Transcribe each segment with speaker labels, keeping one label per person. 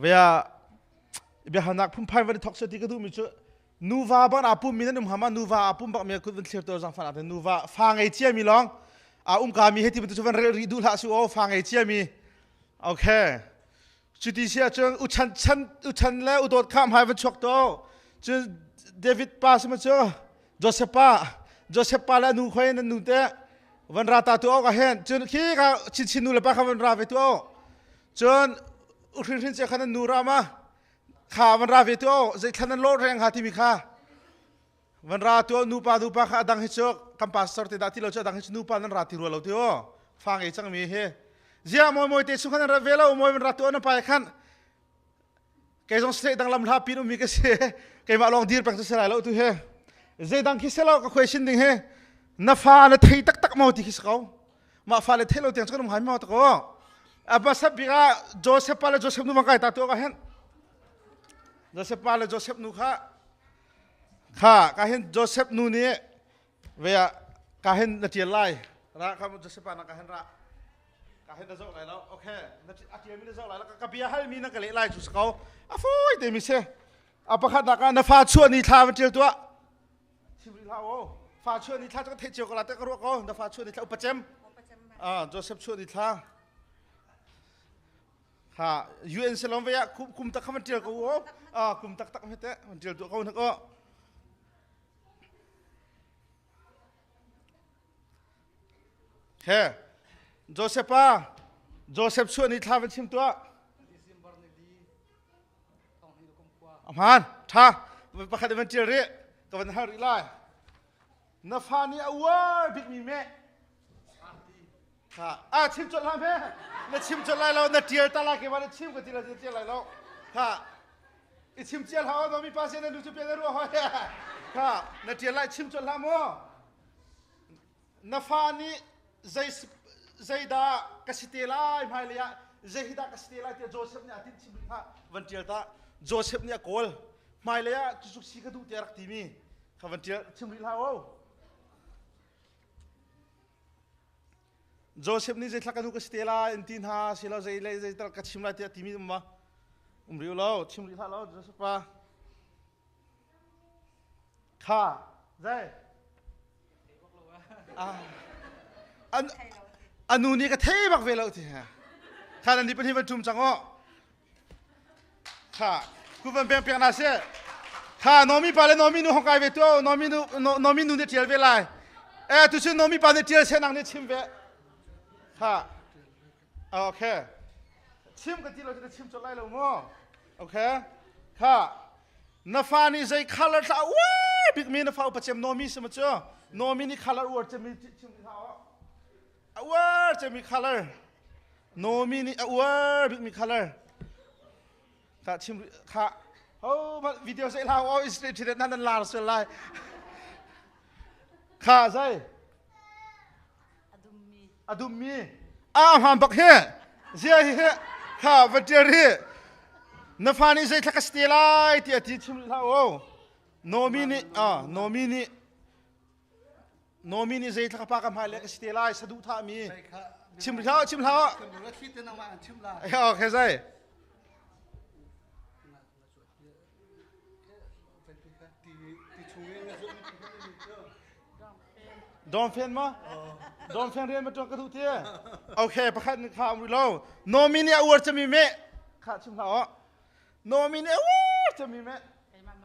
Speaker 1: Vea biahalnak phunphai van i thok se ti ka duhmi cu nuva bak aa pummi nan um hama nuva aa pum bak mi kut van thlir to zang fan ah nuva fa ngei cia mi lawng a um ka mi he ti bantuk cu van rel rih duh hlah su o fa ngei cia mi okay cuti si ahcun uchan chan uchan le udawt kha hmai van chuak to cun David pa sima cu Joseph pa Joseph pa le nu khoi nan nu te van ra ta tu ok hen cun khi ka chin chin nu le pa kha van ra ve tu o cun uhrin hrin che khan nan nu ra ma kha van ra ve tu o zei thlan nan lor reng ha timi kha van ra tu nupa nupa kha adang hi chu kan pastor te dah ti lo chu adang hi chu nupa nan ra ti rua lo ti o fa ngei cang mi hi zia moi moi te chu khan ra ve lo moi van ra tu na pai khan kei zong state dang lam hla pin ummi ka si keimah lawng dir peng cu si lai lo tu he zei dang khi selo ka question ding he na fa na thei taktak mo ti khi si ko mah fa le thei lo tiang cu kan um hai mo ta ko apa sap bik ah Joseph pa le Joseph nu bang kai ta tu ka hen Joseph pa le Joseph nu kha kha ka hin Joseph nu nih ve ah ka hin na tial lai ra kha Joseph pa na ka hin ra ka hin na zoh lai lo okay na a tial mi na zoh lai lo ka bia hal mi na ka leh lai cu ko a fawi te mi si a pakhat nak ah na fa chuah ni thla va tial tuah chim rih hlah o fa chuah ni thla cu ka theih cio ko la te ka ruah ko na fa chuah ni thla upacem ah Joseph chuah ni thla ha UN selom ve ah kum tak kha van tial ko o ah kum tak tak hmete van tial tu ko na ko he Joseph pa Joseph chuah ni thla van chim tuah Ahmaan, ṭha. Pakhat in van ṭial rih. Ka van hal rih lai. Na fa nih a uar bikmi meh. Ha, ah chim colh hlah hme. Na chim colh lai lo, na ṭial ta lai keimah na chim ka ti lo, na ṭial lai lo. Ha, i chim cia hlah aw, mi pa sin na nu cu pian na ruah hoi. Ha, na ṭial lai chim colh hlah mu. Na fa nih zei zeidah ka si te lai hmailei ah zei hi dah ka si te lai tiah Joseph nih a tinh chim kha van ṭial ta Joseph nih a kawl hmailei ah cucuk si ka duh tiah rak timi kha van ṭial chim rih hlah o Joseph nih zei thla ka nu ka si te lai an ti hna silo zei le zei ka chim lai tiah timi um ma um rih lo chim rih hlah lo Joseph pa Kha zei an anu nih ka thei bak ve lo ti kha nan ni pahnih van ṭum cang aw kha ku van peng piak na si kha nomi pa le nomi nu hong kai ve tu nomi nu nomi nu nih ṭial ve lai eh tu cun nomi pa nih ṭial seh nang nih chim ve kha Okay. Chim ka ti lo cu chim colh lai lo mu. Okay. Kha na fa nih zei color thla uar bik mi na fa upa cem nomi si ma cu nomi nih color uar cem mi chim ti hlah a uar cem mi color nomi nih a uar bik mi color kha chim kha ho video sei hlau o is thi nan nan lar sual lai kha zai A dummi. A hmaan bak hi. Zia hi hi. Kha va ṭial hi. Na fa nih zei thla ka si te lai ti a ti chim hlah o. Nomi nih ah Nomi nih Nomi nih zei thla ka pa ka hmai le ka si te lai saduh thah mi. Chim hlah chim hlah. Okay zai. Dawngfen ma? Dawngfen rian ma ṭuan ka duh ti? Okay, pakhat nih kha um rih lo. Nomi nih a uar cemi meh. Kha chim hlah aw. Nomi nih a uar cemi meh.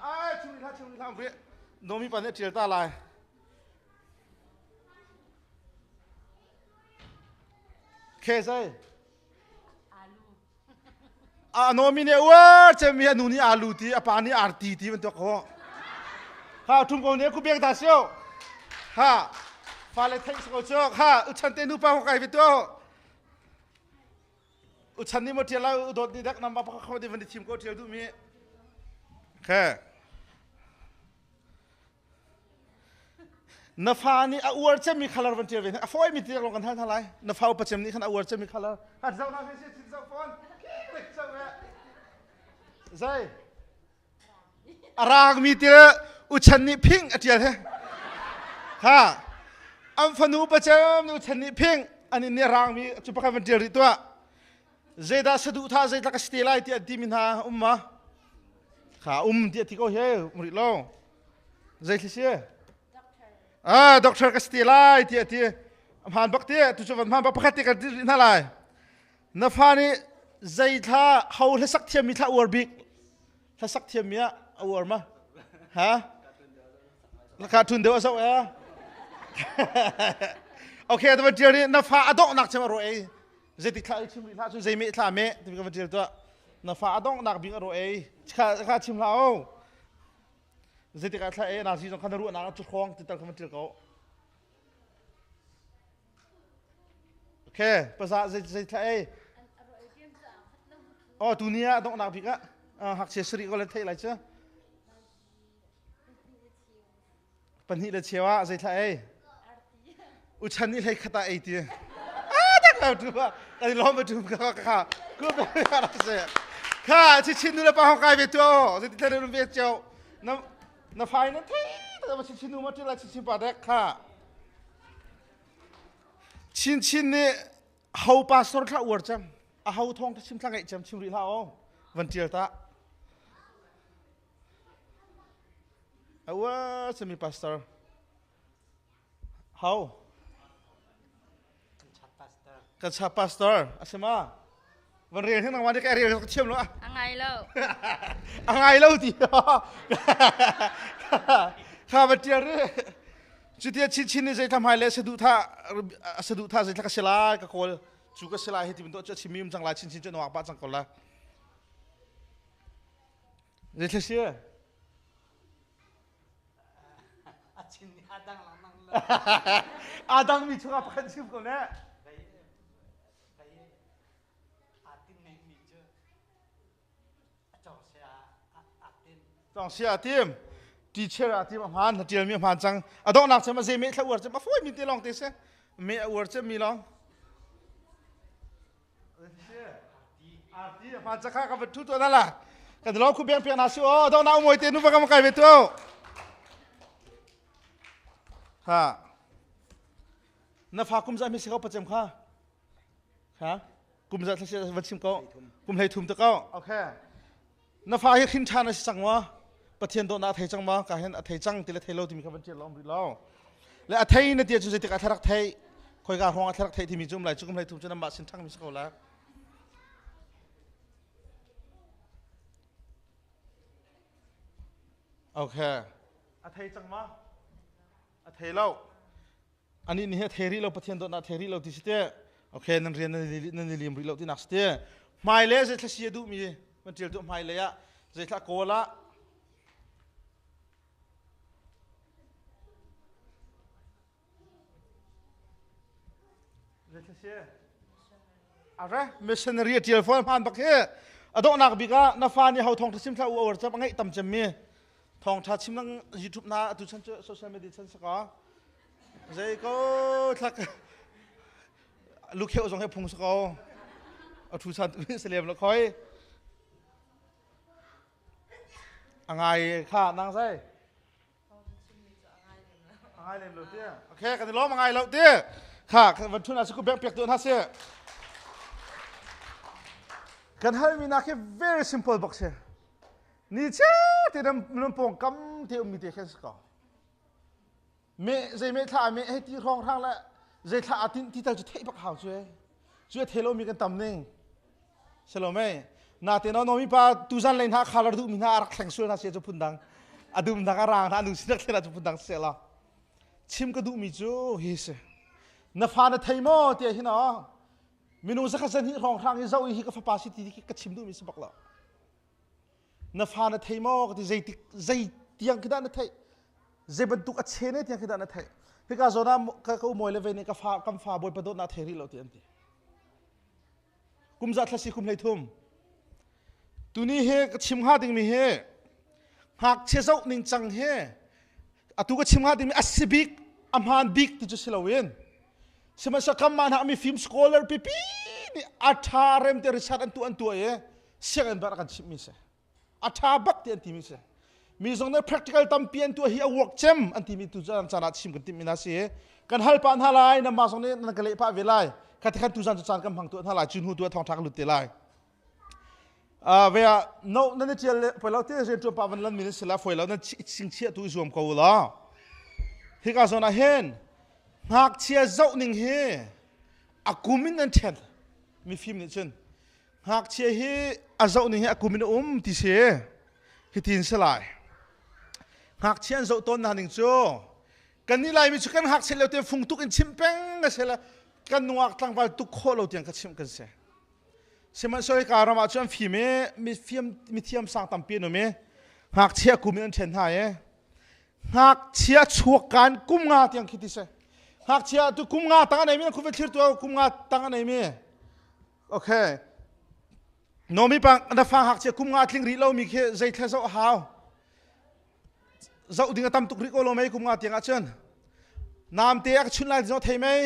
Speaker 1: Ai, chim rih hlah, chim rih hlah um rih. Nomi pa nih a ṭial ta lai. Khe zai. A nomi nih uar cemi a nu nih alu ti a pa nih arti ti bantuk ko. Ha ṭhum ko ne ku bek da sio. Ha fale theih ko cu ha uchan te nu pa ko kai ve tu. Uchan ni mo ṭial lai udot ni dak nam ba pa kho di van thim ko ṭial duh mi. Khe. Na fa nih a uar cemmi color van ṭial ve a fawi mi ti lawng kan hal hna lai na fa upa cem nih khan a uar cemmi color han zoh hna si chin zoh fawn zai a raang mi ti uchan nih phing a ṭial he ha an fanu upa cem nih uchan nih phing an in nih a raang mi cu pakhat van ṭial rih tuah. Zeidah saduhthah zeitlak ka si te lai tiah an timi hna um ma? Kha um tiah ti ko he um rih lo. Zei thli si? Ah, doctor ka si te lai tiah ti. Hmaan bak ti, tu cu van hmaan bak pakhat te kan ti rih hna lai. Na fa nih zei thla ho hlasak thiammi thla uar bik? Hlasak thiammi ah a uar ma? Ha? Cartoon deuh a zoh eh? Okay, ta van tial nih na fa a donghnak cem a ro ei. Zeitik thla ei chim rih hlah cun zei meh thla meh timi ka van tial tuah. Na fa a donghnak bik a ro ei. Kha kha chim hlah o. Zeitik ah thla ei na si zong kha na ruahnak a cu hrawng ti tal kha van tial ko. Okay, paza zei zei thla ei. Oh, tu ni ah donghnak bik ah hakchia sari ko le theih lai cu. Pahnih le cheu ah zei thla ei. Uchan ni hlei khat ah ei ti. Ah, tak lo tu ah. Kan lom ba tu ka ka. Ku be ka rak se. Kha chi chin nu le pa hong kai ve tu o. Zei ti thla nu ve cheu. Na na fai na thei ta ma chin nu ma ti la chin pa dek kha. Chin chin nih ho pastor thla uar cem a ho thong chim thla ngeih cem chim rih hlah o van tial ta a uar cemi pastor ho Kan cha pastor a si ma? Van rel hin nangmah nih ka rel ka thiam lo.
Speaker 2: A ngai lo.
Speaker 1: A ngai lo ti. Kha va tial ri. Cutia chin chin nih zeithla hmai le saduhthah saduhthah zeithla ka si lai ka kawl cu ka si lai hi ti bantuk cu a chimmi um cang lai chin chin cu nawak pah cang ko la. Zeithla si?
Speaker 3: A chin nih a dang lengmang lo.
Speaker 1: A dangmi chungah pakhat chim ko ne.
Speaker 3: Vei aa tin mi cu a cawng sia aa tin.
Speaker 1: Cawng sia a tim. Teacher a tim a hmaan na tialmi a hmaan cang. A donghnak cem a zei meh thla uar cem a fawi mi te lawng te si. Me a uar cem mi lawng. Arti hmaan cakha ka va thu tu na la. Kan lo khu beng piak na si o dong na umoi te nu va ka kai ve tu. Ha. Na fa kum za mi si ko pacem kha. Ha? Kum za thla va chim ko. Kum hlei thum te ko. Okay. Na fa hi hrin ṭhan a si cang maw? Pathian dawtnak a thei cang maw? Ka hin a thei cang ti le thei lo timi kha van ṭial lawm rih lo. Le a thei na ti ahcun zeitik ah thla rak theih? Khoika hrawng ah thla rak theih timi cu um lai cu kum hlei thum cu nanmah sin ṭhangmi si ko la. Okay. A thei cang maw? A thei lo. Anih nih a thei rih lo Pathian dawtnak a thei rih lo ti si te okay nan rian nan i lim rih lo tinak si te hmailei zei thla si a duhmi van ṭial tu hmailei ah zei thla kawl ah zei thla si Are missionary a ṭial fawn hmaan bak hi a donghnak bik ah na fa nih ho thawngṭha chim thla u awr cam a ngeih tam cemmi thawngṭha chim lang YouTube na atu chan cu social media chan saka zei ko thlak lukheu zong he phung sako a thu chan tu salem lo khoi a ngai kha nang zai A ngai lem lo ti. Okay, kan i lawm a ngai lo ti. Kha van thun ah ku bek piak tu hna si. Kan halmi nak hi very simple bak si. Ni che te nam nam pong kam te ummi te khan si ko. Me zei me thla me hei ti rong rang le zei thla atin ti tal chu thei bak hau chu e. Cu thei lo mi kan tam ning. Salome na te no nomi pa tuzan lei hna khalar duh mi hna rak thleng sual hna sia cu phundang a dum nak a rang hna nu sinak thlen cu phundang se la chim ka duh mi cu hi si na fa na thei maw tiah hin aw minung zakhat zan hi hrawng hrang i zo i hi ka fapa si ti ka chim duh mi si bak lo na fa na thei maw ka ti zeitik zei tiang khi dah na theih zei bantuk a che ne tiang khi dah na theih hika zawn ah ka ka umawi le ve nih ka fa kan fa bawipa dawtnak thei rih lo ti an ti kum za thla si kum hlei thum tuni he ka chim hnga dingmi he ngakchia zoh ning cang he atu ka chim hnga dingmi a si bik a hmaan bik ti cu si loin sihmanhsehlaw kanmah hna mifim scholar pipi nih a ṭha rem te research an tuah an tuah i sianginn bar a kan chimhmi si a ṭha bak ti an timi si. Mi zong nih practical tampi an tuah hi a work cem an timi tu caan caan ah chim kan timh mi hna si. Kan hal pah hna lai, nanmah zong nih nan ka leh pah ve lai. Kha ti khan tu zan cu caan kan hmang tuah hna lai, cu hnu tu ah thawngṭha kan lut te lai. Ve ah no nan i ṭial le poi lo te rian ṭuan pah van lan mi nan si la foi lo nan chingchiah tu i zuam ko la. Hika zawn ah hin ngakchia zoh ning hi a kum in an ṭhen mifim nih cun ngakchia hi a zoh ning hi a kum in a um ti si hitin si lai ngakchia an zoh tawn hna ning cu kan nih laimi cu kan ngakchia lio te fung tuk in chim peng a si la kan nungak tlangval tuk khawh lo tiang ka chimh kan si sihmanhsehlaw hika ram ah cun fim i mifiam mithiam sang tampi an um i ngakchia kum in an ṭhen hna i ngakchia chuak kan kum nga tiang khi ti si ngakchia tu kum nga tang a nei mi khu thlir tu kum nga tang a nei mi okay nomi pang na fa ngakchia kum nga tling rih lo mi khi zei thla zoh hau zoh ding a tam tuk rih ko lo mei kum nga tiang ah cun nam te a ka chun lai ti zong thei mei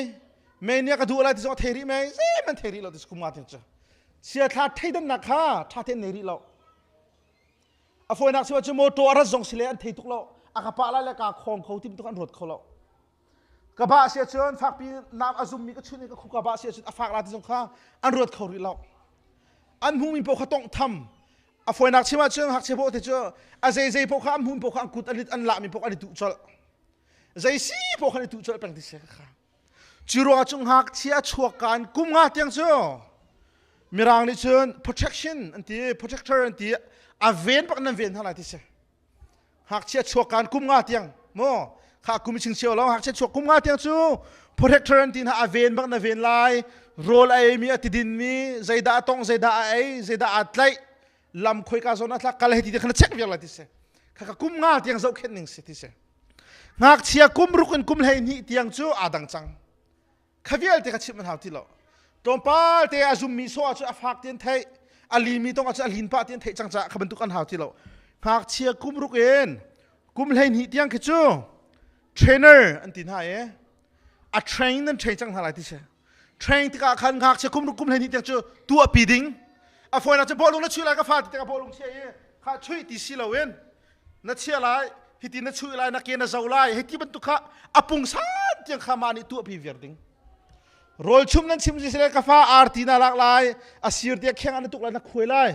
Speaker 1: mei nih a ka duh lai ti zong thei rih mei zei man thei rih lo ti kum nga tiang cu chia thla theidannak kha tha ten nei rih lo a fawinak si cu motor a rat zong si le an thei tuk lo a ka pah lai le ka khong kho tim tuk an ruat kho lo ka ba sia cun fakpi nam a zum mi ka chun i ka khu ka ba sia cun a fak la ti zong kha an ruat kho rih lo an hmu mi paoh kha tongh tham a fawinak chim ahcun ngakchia paoh te cu a zei zei paoh kha an hmu paoh kha an kut an an lah mi paoh an i tuh colh zei si paoh khan i tuh colh peng ti si kha cu ruangah cu ngakchia chuak kaan kum nga tiang cu mirang nih cun protection an ti protector an ti a ven bak nan ven hna lai ti si Ngakchia chuak kaan kum nga tiang maw kha kum ching chio lo ngakchia chuak kum nga tiang cu protector an ti hna a ven bak na ven lai rawl a ei mi a tidin mi zeidah a tong zeidah a ei zeidah aa tlaih lam khoika zawn a thlak kal he ti te khan check viar lai ti si kha ka kum nga tiang zohkhenh ning si ti si ngakchia kum ruk in kum 12 tiang cu aa dang cang kha vialte kha chimh an hau ti lo tlawmpal te a zummi sawh ahcun a fak ti an theih a limi tong ahcun a lin pah ti an theih cang caah kha bantuk an hau ti lo ngakchia kum ruk in kum 12 tiang khi cu trainer an ti hna i a train nan train cang hna lai ti si train tikah khan ngakchia kum ruk kum 12 tiang cu tuahpi ding a fawinak cu bawlung na chuih lai ka fa ti tikah bawlung chia i kha chuih ti si loin na chia lai hiti na chuih lai na ke na zo lai hiti bantuk kha a pungsan tiang kha mah nih tuahpi viar ding rawl chum nan chim si ka fa arti na lak lai a sir tia kheng an tuk lai na khuai lai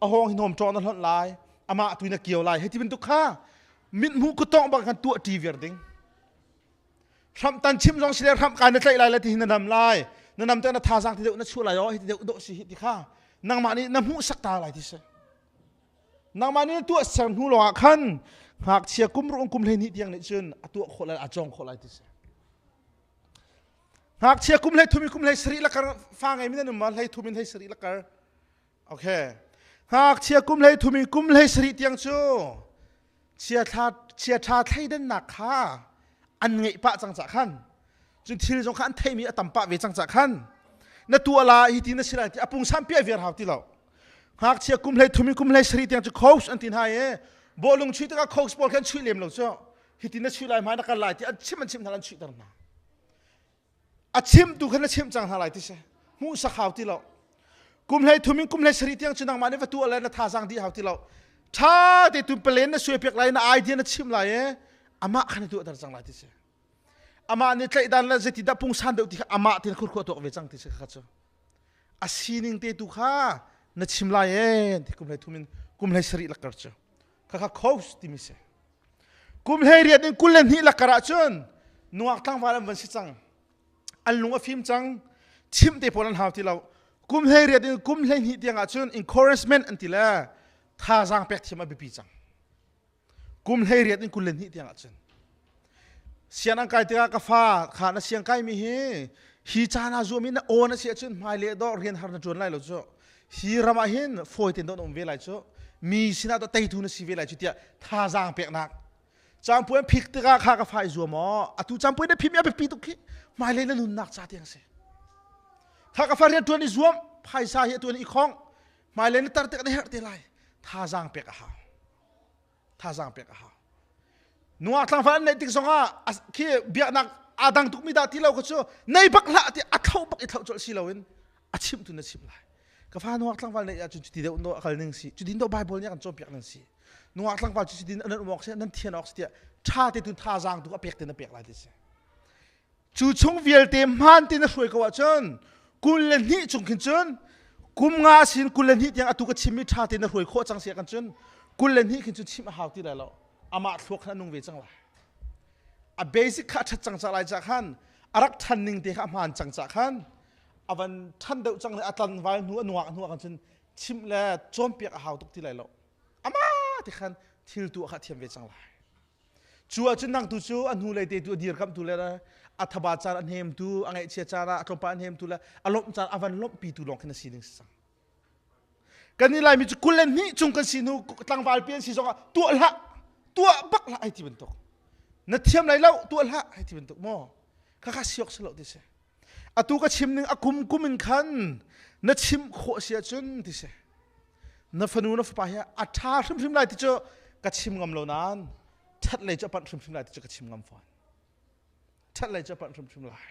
Speaker 1: a hong hi nom ṭawng na hlonh lai amah tu na kio lai hiti bantuk kha mit hmuh kutong bak kan tuah ṭi viar ding hram tan chim zong si le hram kai na tlaih lai le ti hi na nam lai na nam te na thazaang ti deuh na chuah lai oh hi ti deuh dawh si hi ti kha nangmah nih na hmuh sak ta lai ti si Nangmah nih na tuah ser hnu lawngah khan ngakchia kum ruk kum 12 tiang nih cun a tuah khawh lai a cawng khawh lai ti si. Ngakchia kum 13 in kum 17 lakar fa ngei mi nan um ma 13 in 17 lakar. Okay. Ngakchia kum 13 in kum 17 tiang cu chia tha thleidannak kha an ngeih pah cang cah khan cun thil zong kha an theimi a tam pah ve cang cah khan na tuah la hi ti na si lai ti a pungsan piah viar hau ti lo ngakchia kum 13 in kum 17 tiang cu coach an ti hna i bawlung chuih tikah coach pawl khan chuih lem lo cu hi ti na chuih lai hmai na kal lai ti an chim an chim hna an chuihter hna a chim tu khan na chimh cang hna lai ti si hmuh sak hau ti lo kum 13 in kum 17 tiang cu nangmah nih va tuah le na thazaang dih hau ti lo tha te tu palen na suai piak lai na idea na chim lai e amah khan na tuahter cang lai ti si amah nih tlaih dan le zeiti dah pungsan deuh ti kha amah tin khurkhua tuak ve cang ti si kha cu a sining te tu kha na chim lai e ti kum 13 in kum 17 lakar cu kha kha coach timi si Kum 18 in 22 lakar ah cun nungak tlangval an van si cang. An lung a fim cang. Chimh te pawl an hau ti lo. Kum 18 in kum 12 tiang ah cun encouragement an ti le thazaang pek thiam a biapi cang. Kum 18 in 22 tiang ah cun sian an kai tikah ka fa kha na siang kai mi hi hi caan ah zuam in na aw na si ahcun hmai le dawh rian har na ṭuan lai lo cu hi ram ah hin fawi tein dawh na um ve lai cu mi sinah dawh teitu na si ve lai cu tiah thazaang peknak caangpuai phik tikah kha ka fa i zuam aw atu caangpuai na phim i a biapi tuk khi hmailei na nunnak ca tiang si kha ka fa rian ṭuan i zuam phaisa hi atuan i khong hmailei na tar tik na herh te lai thazaang pek a hau thazaang pek a hau nungak tlangval an neih tik zongah khi biaknak aa dang tukmi dah ti lo kha cu nei bak hlah ti a thlo bak i thlo colh si loin a chimh tu na chimh lai ka fa nungak tlangval neih ahcun cuti deuh no a kal ning si cutin do bible nih a kan cawnpiak ning si. Nungak tlangval cu si din nan um awk si nan thian awk si tiah ṭha te tu thazaang tu a pek te na pek lai ti si. Cu chung vialte hmaan te na hruai ko ahcun 22 chung khin cun kum nga sin 22 tiang atu ka chimmi ṭha te na hruai khawh cang si kan cun 22 khin cun chim a hau ti lai lo. Amah thluak khan a nung ve cang lai. A basic kha a ṭhat cang ca lai ca khan a rak ṭhan ning te kha a hmaan cang ca khan a van ṭhan deuh cang le a tlanval hnu a nuak hnu ah khan cun chimh le cawnpiak a hau tuk ti lai lo. Amah ti khan thil tu kha a thiam ve cang lai. Cu ahcun nang tu cu a hnu lei te tu a dirkamhtu le a thaba caan a hnemtu, a ngaihchia caan ah a tlawmpal a hnemtu le a lawmh caan a van lawmhpitu lawng khin a si ding si cang. Kan nih Laimi cu 22 cung kan si hnu tlangval pi an si zongah tuah hlah, tuah bak hlah ai ti bantuk. Na thiam lai lo, tuah hlah ai ti bantuk maw? Khakha siok si lo ti si. Atu ka chim ning a kum kum in khan na chim khawh si ahcun ti si. Na fanu na fapa hi a ṭha hrimhrim lai ti cu ka chim ngam lo nain ṭhat lei cu a panh hrimhrim lai ti cu ka chim ngam fawn. Ṭhat lei cu a panh hrimhrim lai.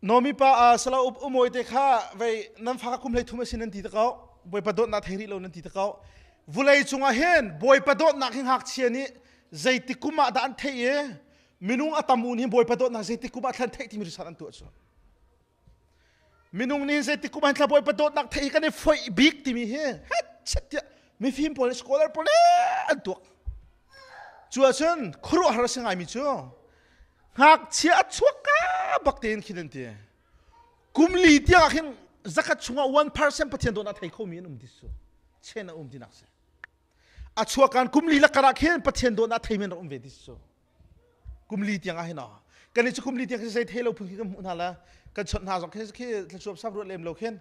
Speaker 1: Nomi pa sala umawi te kha vei nan fa kum hlei thum a si nan ti te ko Bawipa dawtnak thei rih lo nan ti te ko vulei cungah hin Bawipa dawtnak hi ngakchia nih zeitik kum ah dah an theih i minung a tam un hi Bawipa dawtnak zeitik kum ah thlan theih timi research an tuah cu minung nih zeitik kum ah thla Bawipa dawtnak theih hi kan i foih bik timi hi het chet tiah mifim pawl scholar pawl an tuak cu ahcun khuaruahhar a si ngaimi cu ngakchia a chuak ka bak tein khin an ti kum li tiang ah khin zakhat chungah 1% Pathian dawtnak thei khomi an um ti su chen a um tinak si a chuakan kum li lakar ah khin Pathian dawtnak thei men rak um ve ti su kum li tiang ah hin kan i cu kum li tiang khi zei thei lo phun khi kan hmuh hna la kan chawnh hna zong khi khi thluachuap sap ruat lem lo khin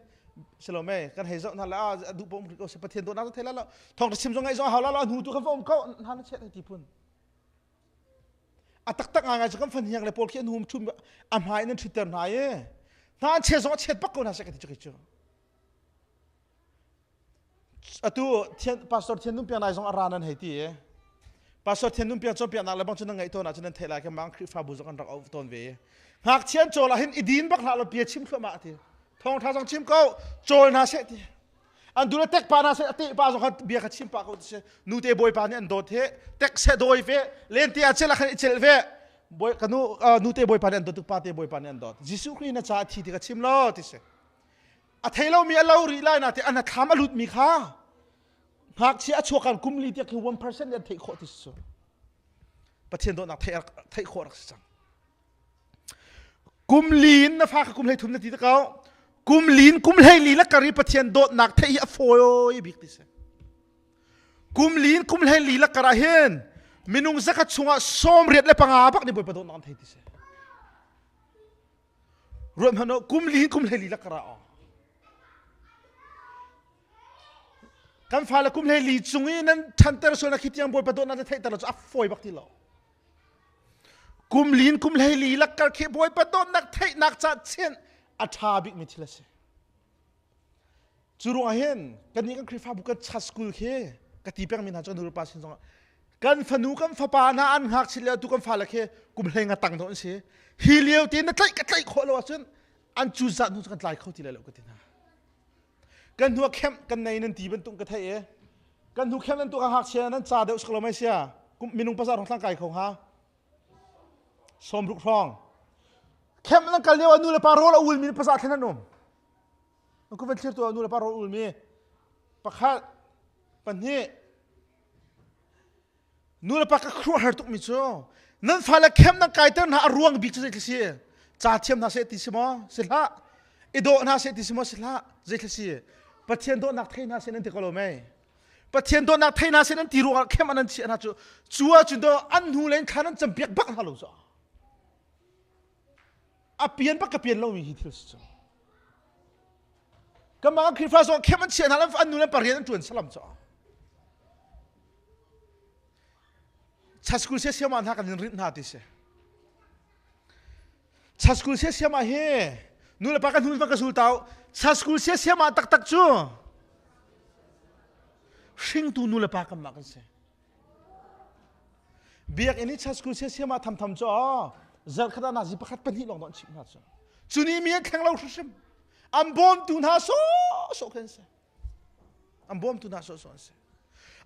Speaker 1: silome kan hei zoh hna la a duh pom ko se Pathian dawtnak thei la lo thong chim zong ngai zong hau la lo hnu tu kan va um ko hna na chet ti phun a taktak ngai ngai cu kan fan hiang le pawl khi an hum thum a hmai in an ṭhutter hna i hna an chet zong a chet bak ko hna se ka ti cu kei cu Atu thian, pastor thian nung piak nai zong a ra nan hei ti i pastor thian nung piak cawnpiaknak le bang cu nan ngaih tawn ahcun nan theih lai ke mang Khrihfabu zong an rak auh tawn ve i ngakchia an cawl ah hin i din bak hlah law bia chim thluahmah ti thawngṭha zong chim ko cawl hna seh ti an du le tek pa hna seh a te pa zong kha bia kha chim pah ko ti si nute bawipa nih an dawt he tek seh dawi ve lente ah cel ah khan i celh ve bawi kanu nute bawipa nih an dawt tuk pa te bawipa nih an dawt Jesuh Khrih na caah thi ti ka chim lo ti si a thei lomi a lo rih lai na ti an thlam a lutmi kha ngakchia a chuak kan kum li tiah khi 1% an theih khawh ti si Pathian dawtnak theih khawh rak si cang kum li in na fa kha kum hlei thum na ti te ko kum li in kum hlei li la kari Pathian dawtnak theih hi a fawi bik ti si kum li in kum hlei li la kar ah hin minung zakhat chungah 85 bak nih Bawipa dawtnak an thei ti si Ruat hmanh u, kum li kum 14 lak ra Kan fale kum 14 cung i nan ṭhanter sual na khi tiang Bawipa dawtnak na theihter lo cu a fawi bak ti lo. Kum li in kum 14 lak kar khi Bawipa dawtnak theihnak ca chian a ṭha bikmi thil a si. Cu ruangah hin kannih kan Khrihfabu kan chat school khi ka ti pengmi hna cu kan nulepa sin zongah kan fanu kan fapa hna an ngakchit lio tu kan fale khi kum hlei nga tang dawh an si. Hi lio te na tlaih ka tlaih khawh lo ahcun an cu zat hnu cu kan tlai kho ti lai lo ka ti hna. Kan hnu khem kan nei nan ti bantuk ka theih i kan hnu khem nan tu ka ngakchia nan ca deuh sak lo mai sia kum minung pasar hong thlang kai kho hnga 60 hrawng khem nan kal lio ah nu le pa rawl a ul mi pasar thlen an um Ku van thlir tu nu le pa rawl ulmi pakhat pahnih nu le pa ka khuaruahhar tukmi cu nan fale khem nan kaiter hna a ruang bik cu zei si ca thiam hna seh ti si maw si hlah i dawh hna seh ti si maw si hlah zei si Pathian dawtnak thei hna seh nan ti ko lo mei Pathian dawtnak thei hna seh nan ti ruangah khem an chiah hna cu cu ahcun do an hnu len thla nan campiak bak hna lo cu a pian bak ka pian lomi hi thil si cu Kamah Khrihfa zong khem an chiah hna an nu le pa rian an ṭuan salam cu. Chaskul sia siama hna kan in rinh hna ti si. Chaskul sia siama hi nu le pa kan hun ka sul tau. Chaskul sia siama taktak cu hringtu nu le pa kan mah kan si. Biakinn i church school siasiam ah thamtham cu zarkhat ah nazi pakhat pahnih lawng an chimh hna cu. Cu nih mi an thleng lo hrimhrim. An bawmtu hna sawhsawh khi an si. An bawmtu hna sawhsawh an si.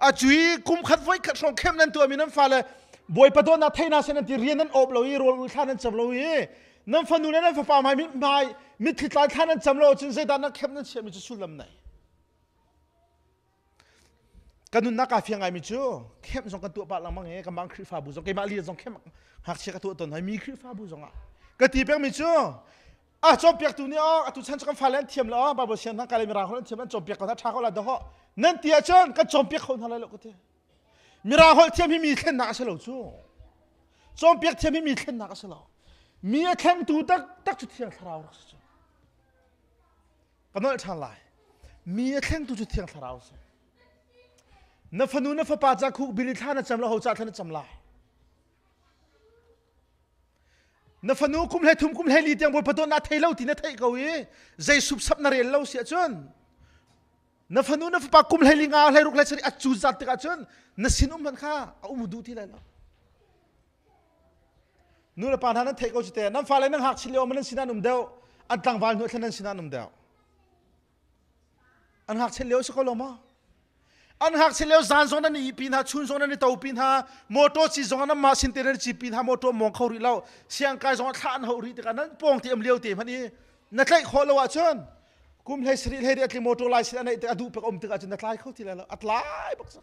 Speaker 1: A cui kum khat voi khat hrawng khem nan tuahmi nan fale Bawipa dawtnak thei hna seh nan ti rian nan awp lo i rawl ul thla nan cam lo i nan fanu le nan fapa hmai hmai mitthli tlai thla nan cam lo ahcun zeidah nan khem nan chiahmi cu sullam nei. Ka nunnak kaa fiang ngaimi cu khem zong kan tuah pah lengmang i kanmah Khrihfabu zong keimah lila zong khem ngakchia ka tuah tawn hoi mi Khrihfabu zong ah ka ti pengmi cu a cawnpiaktu nih oh atu chan cu kan fale an thiam lo oh Bible siang hna kai le mirang holh an thiam an cawnpiak ko hna ṭha ko la dawh nan ti ahcun kan cawnpiak kho hna lai lo ka ti mirang holh thiam hi mi thlennak a si lo cu cawnpiak thiam hi mi thlennak a si lo mi a thlengtu taktak cu thiang thlarau rak si cu ka nolh ṭhan lai mi a thlengtu cu thiang thlarau si na fanu na fapa ca khuk bili thla na cam lo ho ca thla na cam lai Na fanu kum hlei thum kum hlei li tiang Bawipa dawtnak thei lo ti na theih ko i zei supsap na rel lo si ahcun na fanu na fapa kum hlei li nga hlei ruk hlei sarih a cu zat tikah cun na sin um hmanh kha a um duh ti lai lo. Nu le pa hna nan theih ko cu te nan fale nan ngakchia lio nan sin an um deuh an tlangval hnu thlen nan sin an um deuh. An ngakchiat lio si ko lo maw? An ngakchiat lio zan zong nan i pi hna, chun zong nan i to pi hna, motor ci zong nan mah sin te nan ci pi hna, motor mong kho rih lo, siangkai zong thlah an hau rih tikah nan pawng te am lio te hmanh i na tlaih khawh lo ahcun kum hlei sarih hlei ri atli motor license a neih tik a duh pek um tikah cun na tlai kho ti lai lo a tlai bak cang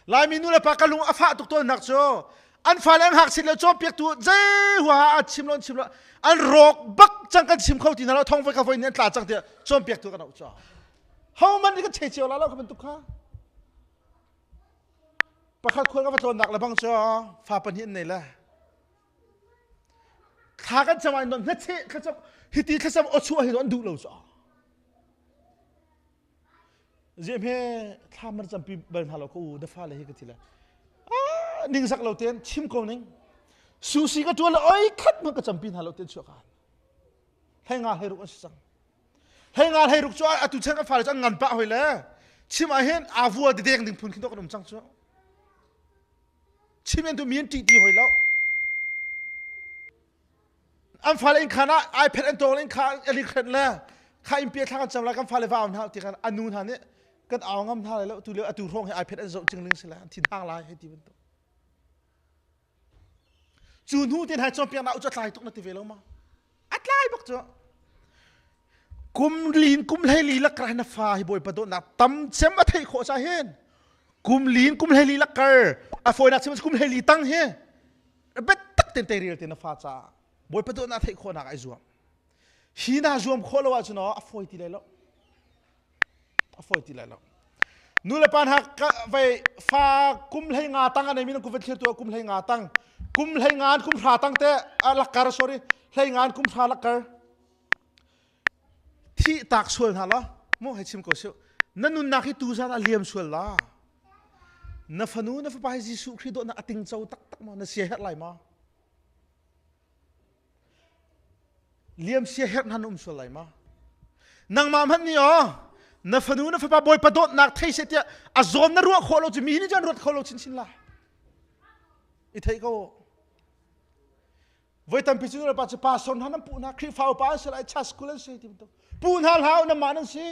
Speaker 1: Laimi nu le pa ka lung a fah tuk tawnnak cu an fale an ngakchit le cawnpiaktu zei huaha a chim lo an chim lo an rawk bak cang kan chim kho ti hna lo thong voi ka voi nih an tla cang tiah cawnpiaktu kan auh cu ho man nih kan chei cio la lo ka bantuk kha pakhat khual ka va tlawnnak le bang cu fa pahnih an nei le thla kan cam ai non hnacheh thlacam hiti thlacam aw chuah hi an duh lo cu Ziam he thlam man campi bal hna lo ko u na fale hi ka ti le ah ning sak lo ten chim ko ning susi ka tuan le oi khat man ka campi hna lo ten chuak an hlei nga hlei ruk an si cang hlei nga hlei ruk cu atu chan ka fale cu an ngan pah hoi le chim ah hin avua deng ding phun khin to kan um cang cu chim en tu mi an ṭih ti hoi lo An fale inn khan ah iPad an tawng in kha ali khren le kha in pia thla kan cam lai kan fale va au hna ti kan anu hna nih kan au ngam hna lai lo tu lio atu hrawng hi iPad an zoh cingling si lai an thin hang lai hei ti bantuk cu hnu tin hai cawnpiak na u cu tlai tuk na ti ve lo ma a tlai bak cu kum lin kum hlei li lakar na fa hi bawipa dawtnak tam cem a theih khawh cha hin kum lin kum hlei li lakar a fawinak chim kum hlei li tang hi biatak ten teirel te na fa caah Bawipa dawtnak theih khawhnak ai zuam hi na zuam khawh lo ahcun a fawi ti lai lo a fawi ti lai lo nu le pa hna vai fa kum hlei nga tang a nei mi nan kum va thlir tu kum hlei nga tang kum hlei nga kum hra tang te lakar sorry hlei nga kum hra lakar Thih tak sual hna law mu hei chim ko sih na nunnak hi tuzan a liam sual la na fanu na fapa hi Jesuh Khrih dawtnak a tingco taktak maw na sia herh lai maw liam sia herh hna na um sual lai maw nangmah hmanh nih aw na fanu na fapa bawipa dawtnak thei seh tiah a zawn na ruah khawh lo cu mi nih cun ruat kho lo chinchin lai i thei ko Voi tampi cu nulepa cu pastor hna nan puh hna, Khrihfa upa an si lai, church school an si ti bantuk. Puh hna hlah nanmah nan si.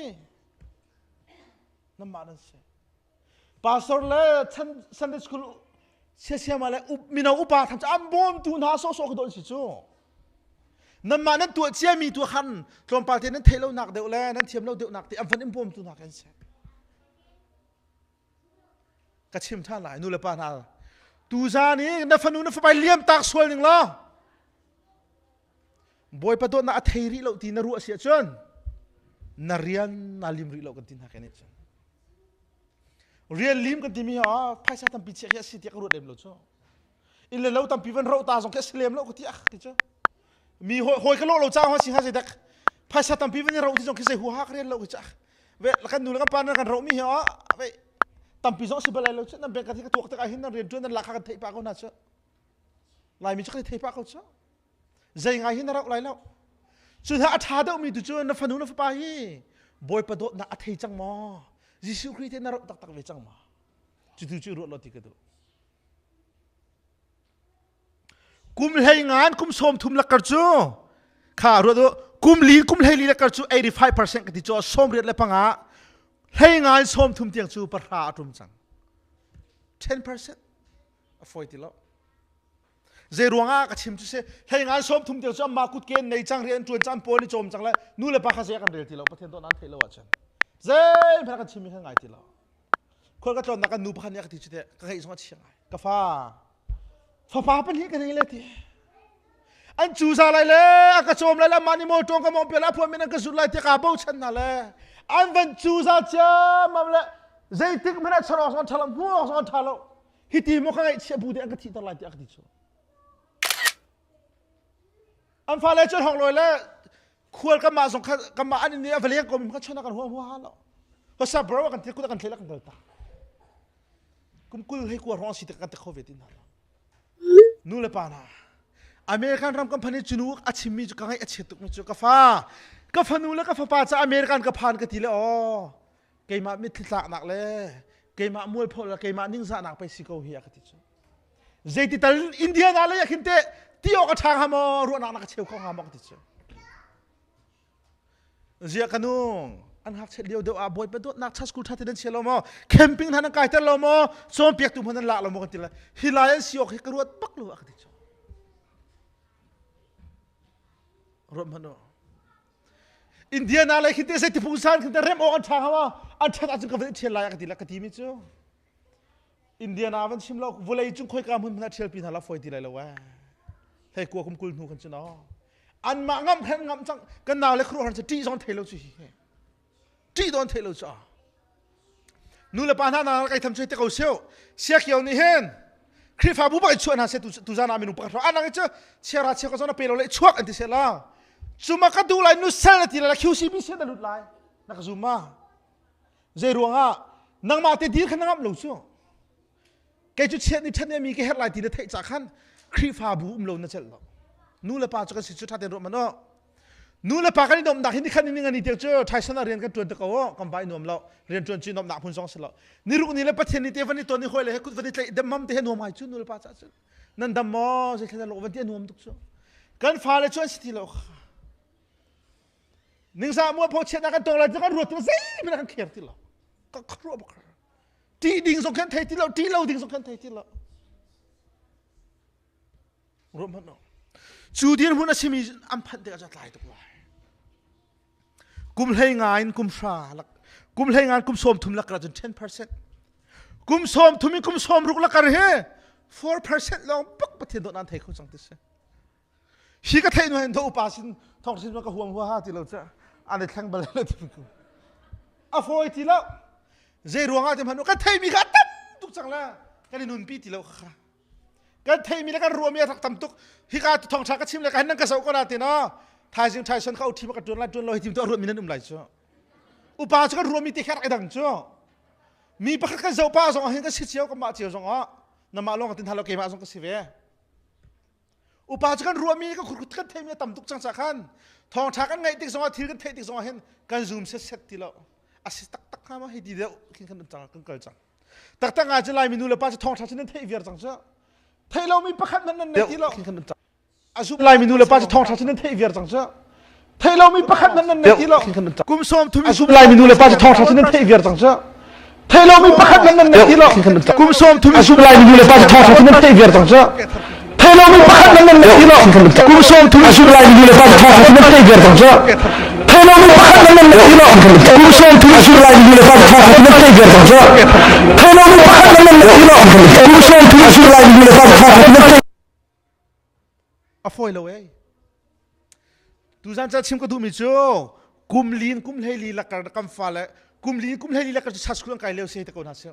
Speaker 1: Nanmah nan si. Pastor le Sunday school siasiama le mino upa tham cu an bawmtu hna sawhsawh ka dawh an si cu. Nanmah nan tuah ciami tu khan tlawmpal te nan theih lo nak deuh le nan thiam lo deuh nak te an van in bawmtu hna kan si. Ka chim ṭhan lai nu le pa hna tuzaan i na fanu na fapa liam tak sual ning law Bawipa dawtnak a thei rih lo ti na ruah si ahcun na rian naa lim rih lo kan ti hna ke nih cun rian lim kan timi ha phaisa tampi chiah khi a si tiah ka ruat lem lo cu inn le lo tampi van roh ta zong khi a si lem lo ka ti ah ti cu mi hawi ka lawh lo caah si hnga zeidak phaisa tampi van i roh ti zong khi zei huaha ka rian lo khi cu ve kan nu le kan pa nan kan roh mi hi ve tampi zong si bal lai lo cu nan bank ka tuak tikah hin nan rian ṭuan nan lak kha kan theih pah ko hna cu laimi cu kan thei pah ko cu zei ngai hi na roh lai lo cu hna a ṭha deuh mi tu cu na fanu na fapa hi bawipa dawtnak a thei cang maw Jesuh Khrih te na roh taktak ve cang maw cu tu cu ruat lo ti ka duh Kum hlei ngan kum sawm thum lakar cu kha ruat u kum li kum hlei li lakar cu 85% ka ti cu 85. Hlei ngai 30 tiang cu pahra a ṭum cang. 10% a fawi ti lo. Zei ruangah ka chim cu si hlei ngai 30 tiang cu amah kutke nei cang rian ṭuan cang pawl i cawm cang le nu le pa kha zei kan rel ti lo Pathian dawt nan theih lo ahcun zeihmanh kan chimmi kha ngai ti lo. Khual ka tlawnnak kan nu pakhat nih a ka ti cu teh ka ngeih zong a chia ngai. Ka fa fapa pahnih ka nei le ti. An cuza lai le a ka cawm lai le amah nih maw ṭawng ka mawng pial a phuan min an ka zut lai tiah kaa bochan hna le an van cuza ciammam le zeitik hmanh ah char awk zong an ṭha lo hmuh awk zong an ṭha lo hiti maw ka ngaihchia bu te an ka thihter lai tiah a ka ti cu. An fale cu an hawk lawi le khual kanmah zong kha kanmah an inn i a va leng komi kha chon ah kan huam huaha lo. Hosa bro kan ti kut kan thlei kan kal ta. Kum 20 hei kua hrawng si te kan te kho ve ti hna lo. Nu le pa hna American ram company cu nu a chimmi cu ka ngaih a chiat tukmi cu ka fa ka fanu le ka fapa ca American ka phan ka ti le aw keimah mitthli tlaknak le keimah mualpho le keimah ningzahnak pei si ko hi a ka ti cu. Zeiti tal Indiana lei ah khin teh ti awk a ṭha hnga maw ruahnak na ka cheu kho hnga maw ka ti cu. Ziah ka nu an ngakchiat lio deuh ah Bawipa dawtnak church school ṭha te nan chia lo maw camping hna nan kaiter lo maw cawnpiaktu hmanh nan lak lo maw kan ti lai hi lai an si awk hi ka ruat bak lo a ka ti cu. Ruat hmanh u. Indiana lei khin te zei tipung san khin te rem awk an ṭha hnga maw an ṭhat ahcun ka van i ṭhial lai a ka ti la ka ti mi cu. Indiana van chim lo vulei cung khoika hmun hmanh ah ṭhial pi hna la fawi ti lai lo ee. Hei kua kum 20 hnu kan cu no. Anmah ngam khan ngam cang kan nau le khuaruahhar cu ṭih zong thei lo cu hi. Ṭih dawn thei lo cu a. Nu le pa hna na kai tham cu te ko sio. Siakio nih hin Khrihfabu bak i chuah hna seh tu zan ah minung pakhat hrawng anang cu chiara chia ko zong na pe lo le chuak an ti seh la. Cuma ka duh lai nu sel na ti lai QCB se na lut lai. Na ka zum ma? Zei ruangah nangmah te dir kha na ngamh lo cu. Kei cu chiat ni ṭhat mi ka herh lai ti na theih ca khan Khrihfabu um lo na celh lo. Nu le pa cu kan si cu ṭha tein ruah man aw. Nu le pa kan i nuamhnak hi nikhat ni ni tiang cu ṭhaison ah rian kan ṭuan te ko aw kan va i nuam lo. Rian ṭuan cu nuamhnak hmun zong si lo. Ni ruk ni le Pathian ni te van i ton i hawi le he kut van i tlaih demmam te he nuam ngai cu nu le pa caah cun. Nan dam maw zeithla na lawh van ti a nuam tuk cu. Kan fale cu an si ti lo. Ningzah mualpho chiatnak kan tong lai ti kan ruat ti lo zeihmanh kan kher ti lo. Ka khuaruah bak. Ṭih ding zong khan thei ti lo, ṭih lo ding zong khan thei ti lo. Ruah hmanh lo. Cu dirhmun a simi an phanh tikah cu tlai tuk lai. Kum hlei nga in kum hra lak kum hlei nga in kum 30 lakar cun 10%. Kum 30 in kum 60 lakar hi 4% lawng bak Pathian dawt nan thei kho cang ti si. Hi ka theih hnu hin tho upa sin thawng sin ka huam huaha ti lo cu an i thleng bal lo ti a fawi ti lo zei ruangah ti hmanh kan theimi kha a tam tuk cang le kan i nunpi ti lo kha kan theimi le kan ruahmi a rak tam tuk hika thawngṭha ka chim le ka hin nan ka zoh ko na ti no thaizing thaison ka uṭhi ma ka ṭuan lai ṭuan lo hi tim tu a ruatmi nan um lai cu upa cu kan ruahmi te kha rak i dang cu mi pakhat kan zoh pa zong ah hin kan si cio kan mah cio zong ah namah lawng ka tin hna lo keimah zong ka si ve Upa cu kan ruahmi kan khurkhut kan theihmi a tam tuk cang ca khan thawngṭha kan ngaih tik zongah thil kan theih tik zongah hin kan zum setset ti lo a si taktak hnga maw hei ti deuh khin kan cang kan kal cang taktak ngai cu Laimi nu le pa cu thawngṭha cu nan theih viar cang cu theih lomi pakhat hmanh nan nei ti lo a zum Laimi nu le pa cu thawngṭha cu nan theih viar cang cu theih lomi pakhat hmanh nan nei ti lo kum 30 a zum Laimi nu le pa cu thawngṭha cu nan theih viar cang cu theih lomi pakhat hmanh nan nei ti lo kum 30 a zum Laimi nu le pa cu thawngṭha cu nan theih viar cang cu theih lomi pakhat hmanh nan nei ti lo kum 30 a zum Laimi nu le pa cu thawngṭha cu nan theih viar cang cu theih lomi pakhat hmanh nan nei ti lo kum 30 a zum Laimi nu le pa cu thawngṭha cu nan theih viar cang cu theih lomi pakhat hmanh nan nei ti lo kum 30 a zum Laimi nu le pa cu thawngṭha cu nan theih A fawi lo ei. Tuzan ca chim ka duhmi cu kum li in kum 14 lakar kan fale kum li in kum 14 lakar cu cha school an kai lio si te ko hna sih.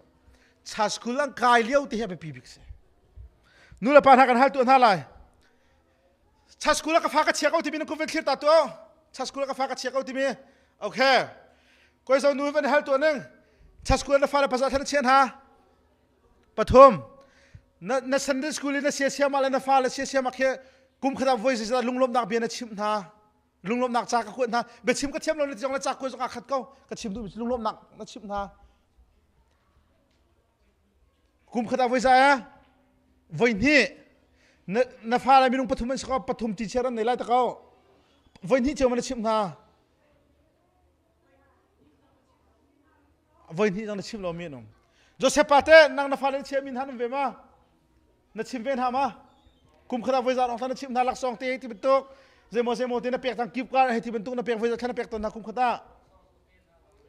Speaker 1: Cha school an kai lio te hi a biapi bik si. Nu le pa hna kan hal tu hna lai. Cha school ah ka fa ka chia ko timi na kum van thlir ta tu. Cha school ah ka fa ka chia ko timi. Okay. Koi zo nu van hal tu ning. Cha school na fa le pasal thana chian ha. Pathum, na, na Sunday school in na siasiam le na fale siasiam khi kum khat ah voi zeizat lunglawmhnak bia na chimh hna lunglawmhnak ca ka kuat hna biachim ka thiam lo na ti zong le ca kuat zong aa khat ko ka chim duhmi cu lunglawmhnak na chimh hna kum khat ah voi za eh voi hnih na, na fale minung pathum an si ko pathum teacher an nei lai ta ko voi hnih cio ma na chimh hna. Voi hnih zong na chim lomi an um. Joseph pa te nang na fale na chiah min han um ve ma? Na chim ve hna ma? Kum khat ah voi za na chim hna laksawng te ti bantuk zeimaw zeimaw te na pek tang kip ka hei ti bantuk na pek voi za thla na pek ton hna kum khat ah.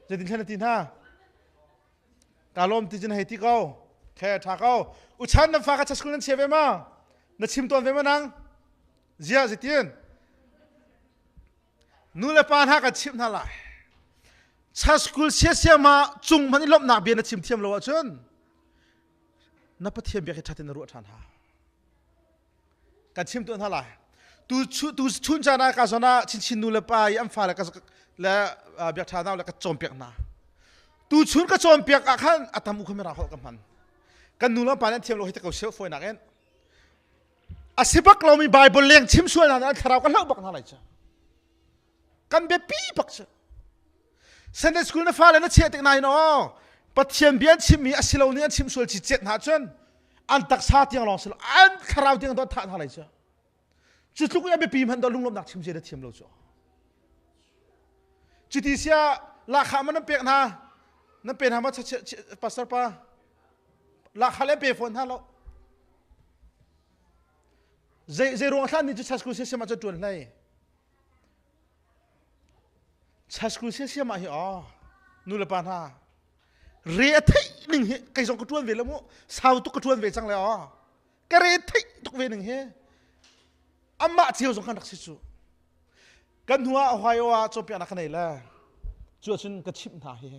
Speaker 1: Zeitin thla na ti hna? Ka lawm ti cun hei ti ko. Khe tha ko. Uchan na fa ka school nan chia ve ma? Na chim tawn ve ma nang? Zia zeitin? Nu le pa hna kan chimh hna lai. Cha school siasiam ah cung hmanh i lawmhnak bia na chim thiam lo ahcun na Pathian bia khi ṭhat in na ruah ṭhan hau. Kan chim tuah hna lai. Tu tu chun caan ah ka zawn ah chinchin nu le pa i an fale ka le biak ṭha nau le ka cawnpiak hna. Tu chun ka cawnpiak ah khan a tam u kha mirang holh ka hman. Kan nu le pa nih an thiam lo hi te ko seh fawinak in. A si bak lomi Bible leng chim sual hna an thlarau ka hloh bak hna lai cu. Kan biapi bak cu. Sunday school na fale na chiah tik nain aw Pathian bia an chimmi a si lo nih an chim sual ci cet hna cun an taksa tiang lawng si lo an thlarau tiang do thah hna lai cu. Cu tluk i a biapi hmanh do lunglawmhnak chim zia na thiam lo cu. Cuti sia lahkhah man nan pek hna nan pe hna ma pastor pa lahkhah le pe fawn hna lo. Zei zei ruang thlan ni cu church school siam ah cun tuan hlei. Church school siam ah hi aw nu le pa hna re a theih ning hi kei zong ka tuan ve lo mu sau tuk ka tuan ve cang le aw ka re theih tuk ve ning hi amah cio zong kan rak si cu Kan hnu ah Ohio ah cawnpiaknak ka nei le cu ahcun ka chimh hna hi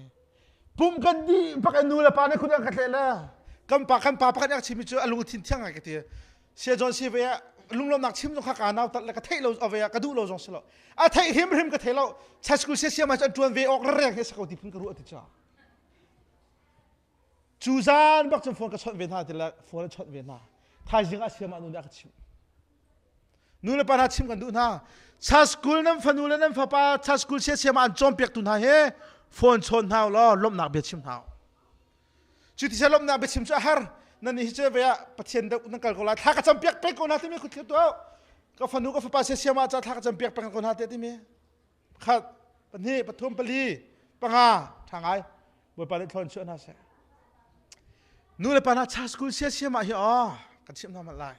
Speaker 1: pum kan dih bak in nu le pa nih khun an ka tleh le kan pa kan pa pakhat nih a chimmi cu a lungthin thiang ngai ka ti sia John si ve ah lunglawmnak chim zong kha ka nau tat le ka theih lo ave ah ka duh lo zong si lo a theih hrim hrim ka thei lo church school sia sia ma cu an tuan ve awk reng he sa ko ti phun ka ruah ti cha cu zan bak cun phone ka chawnh ve hna ti le phone a chawnh ve hna thaizing ah siamah nu nih a ka chimh Nu le pa hna chim kan duh hna. Church school nan fanu le nan fapa church school siasiam ah an cawnpiaktu hna he phone chawn hna law lawmhnak bia chim hna. Cu ti lawmhnak bia chim cu a har. Nan nih hi cu ve ah Pathian deuh nan kal ko lai. Thla ka campiak peng ko hna timi khut tuah. Ka fanu ka fapa siasiam ah ca thla ka campiak peng ko hna te timi. Pakhat, pahnih, pathum, pali, panga, ṭha ngai. Bawipa nih thlawn chuah hna seh. Nu le pa hna cha school siasiam ah hi aw kan chimh hna hmanh lai.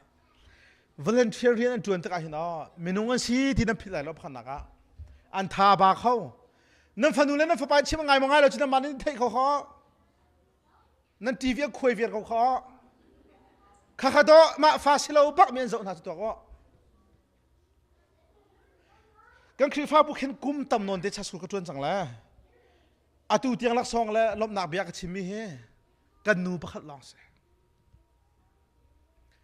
Speaker 1: Volunteer rian an ṭuan tikah hin aw minung an si ti nan philh lai lo pakhatnak ah. An tha ba kho. Nan fanu le nan fapa chim ngai maw ngai lo cu nan mah nih theih kho kho. Nan TV an khuai viar ko kho. Khakha do mah fa si lo bak mi an zoh hna cu tuak aw. Kan Khrihfabu khin kum tam nawn te cha school ka ṭuan cang le. Atu tiang laksawng le lawmhnak bia ka chimmi hi kan nu pakhat lawng si.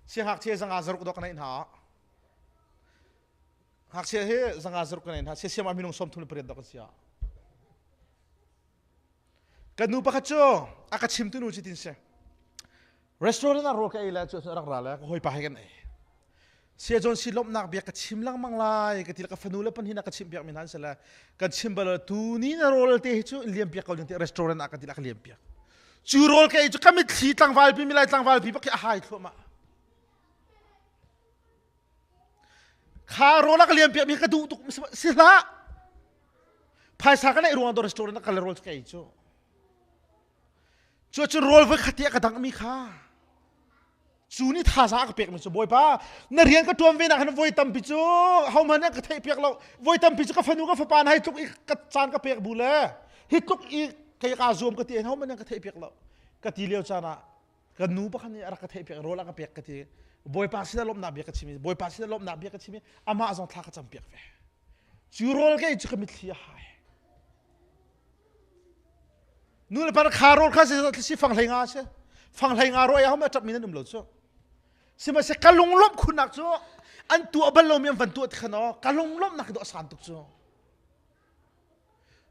Speaker 1: Siangngakchia zanga zaruk dawh ka neih hna. Ngakchia hi zanga zaruk ka neih hna. Siasiam ah minung 38 dawh kan si. Kan nu pakhat cu a ka chimtu nu cu tin si. Restaurant ah rawl ka ei le cu rak ra le ka hawipa he kan ei. Saya John si lawmhnak bia ka chim lengmang lai ka ti le ka fanu le panhin ah ka chimh piak mi hna an si le kan chim bal tu ni na rawl te hi cu in liam piak ko ding ti restaurant ah ka ti le ka liam piak. Cu rawl ka ei cu ka mitthli tlangval pi milai tlangval pi bak khi a hai thluahmah. Kha rawl a ka liam piak mi ka duh tuk si hlah. Phaisa ka neih ruang do restaurant ah ka le rawl cu ka ei cu. Cu cun rawl voi khat ti a ka dangh mi kha cu nih thazaang a ka pekmi cu Bawipa na rian ka ṭuan ve nak hin voi tampi cu hohmanh nih ka theih piak lo voi tampi cu ka fanu ka fapa na hei tluk i ka caan ka pek bu le hi tluk i kei kaa zuam ka ti hohmanh nih ka theih piak lo ka ti lio caan ah ka nu pakhat nih a rak ka theih piak rawl a ka pek ka ti Bawipa sinah lawmhnak bia ka chim i Bawipa sinah lawmhnak bia ka chim i amah zong thla ka cam piak ve cu rawl ka ei cu ka mitthli a hai Nu le pa kha rawl kha si fang hlei nga si. Fang hlei nga ro ya hom a ṭap mi nan um lo cu. Sihmanhsehlaw ka lunglawmh khunnak cu an tuah bal lomi an van tuah ti khan aw ka lunglawmhnak hi a san tuk cu.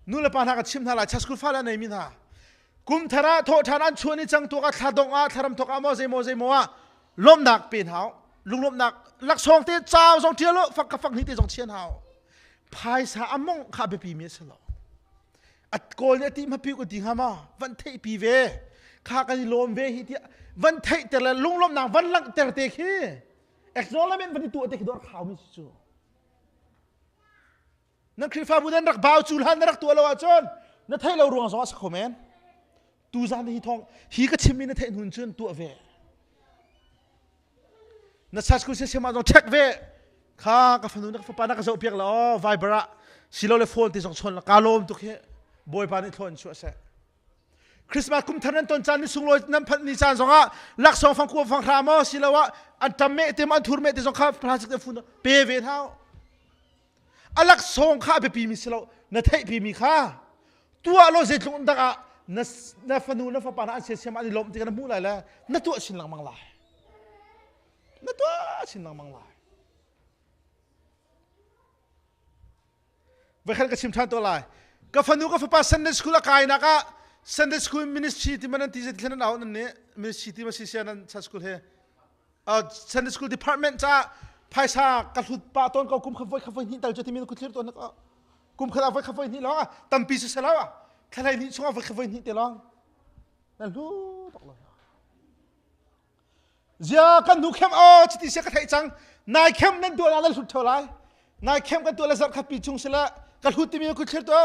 Speaker 1: Nu le pa hna ka chim hna lai church fale nei mi hna kum thar ah thawh ṭhan an chuan i cang tuak ah thla dong ah thlaram thok ah maw zeimaw zeimaw ah lawmhnak pe hna lunglawmhnak laksawng te cau zong ṭial fak ka fak ni te zong chian hau phaisa a mongh kha biapi mi a si lo a kawl nih a ti hmapi ku ti hnga ma van theih pi ve kha kan i lawm ve hi tiah van theih ter le lunglawmhnak van langhter te khi acknowledgement van i tuah te khi dor khau mi si cu nan Khrihfabu nan rak bau cu hlan na rak tuah lo ahcun na theih lo ruang zong a si kho men. Tuzan hi thawng hi ka chimmi na theih hnun cun tuah ve. Na school system ah zong check ve. Kha ka fanu na ka fapa na ka zoh piak la aw Viber ah silo le phone ti zong chon la ka lawm tuk hi Bawipa nih thlawn chuah seh. Christmas kum thar nan ton caan ni sunglawi nan phanh ni caan zongah laksawng fang kua fang hra maw siloah an tam me te an thur me te zong kha plastic te fun pe ve hna a laksawng kha a biapi mi si lo na theihpi mi kha tuah lo zeitluk dak ah na na fanu na fapa na an siasiam an i lawmh ti na hmuh lai le na tuah chin lengmang lai na tuah chin lengmang lai Voikhat ka chim ṭhan to lai. Ka fanu ka fapa Sunday school a kainak ah Sunday school ministry ti man an ti zet thlen an au nan nih ministry ti ma si sia nan Sunday school he Sunday school department ca phaisa ka hlut pa ton ko kum kha voi kha voi hnih tal cu timi ku thlir ton ko kum kha voi kha voi hnih long tampi si selo thlalai hnih chungah voi kha voi hnih te long na hlu bak lo Zia kan hnu khem aw chiti sia ka theih cang nai khem nan tuah nan hlut theo lai nai khem kan tuah le zarh khat pi chung sila ka hlut timi ku thlir to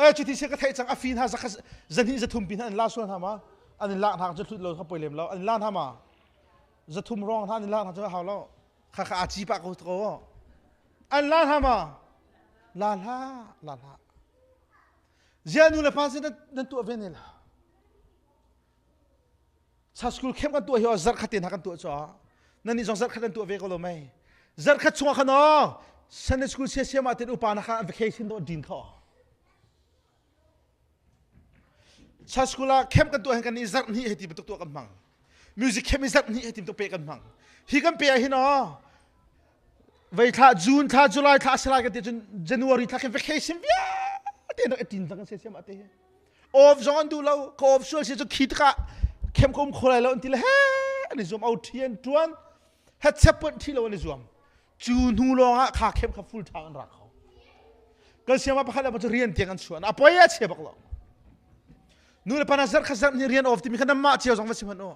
Speaker 1: e chiti sia ka theih cang a fi hna zakha zahnih zathum pi hna an la sual hna ma an in lak hna cu hlut lo kha poi lem lo an la hna ma zathum rong hna an in lak hna cu hau lo kha kha a chi pa ko ko an la hna ma la hla la hla Zia nu le pa sin nan tuah ve ne la. Sa school camp kan tuah hi zarh khat te hna kan tuah cu nan nih zong zarh khat kan tuah ve ko lo mei. Zarh khat chungah khan aw Sunday school sia siam ah tin upa na kha an vacation do din kho. Sa school ah camp kan tuah hin kan nih zarh hnih hei ti bantuk tuah kan hmang. Music camp i zarh hnih hei ti bantuk pe kan hmang. Hi kan pe ah hin aw vei thla June thla July thla a si lai kan ti cun January thla khin vacation vialte rak i tin cang se siam ate off zong an duh lo ka off sual si cu khi tikah khem ka um kho lai lo an ti le he an i zuam au thi an tuan headset pon thi lo an i zuam cu hnu lawng ah kha khem kha full time an rak kho kan siama pakhat le cu rian tiang an chuan a poi a chia bak lo nu le pana zar kha zar ni rian off timi kha namah cio zong va si hmanh u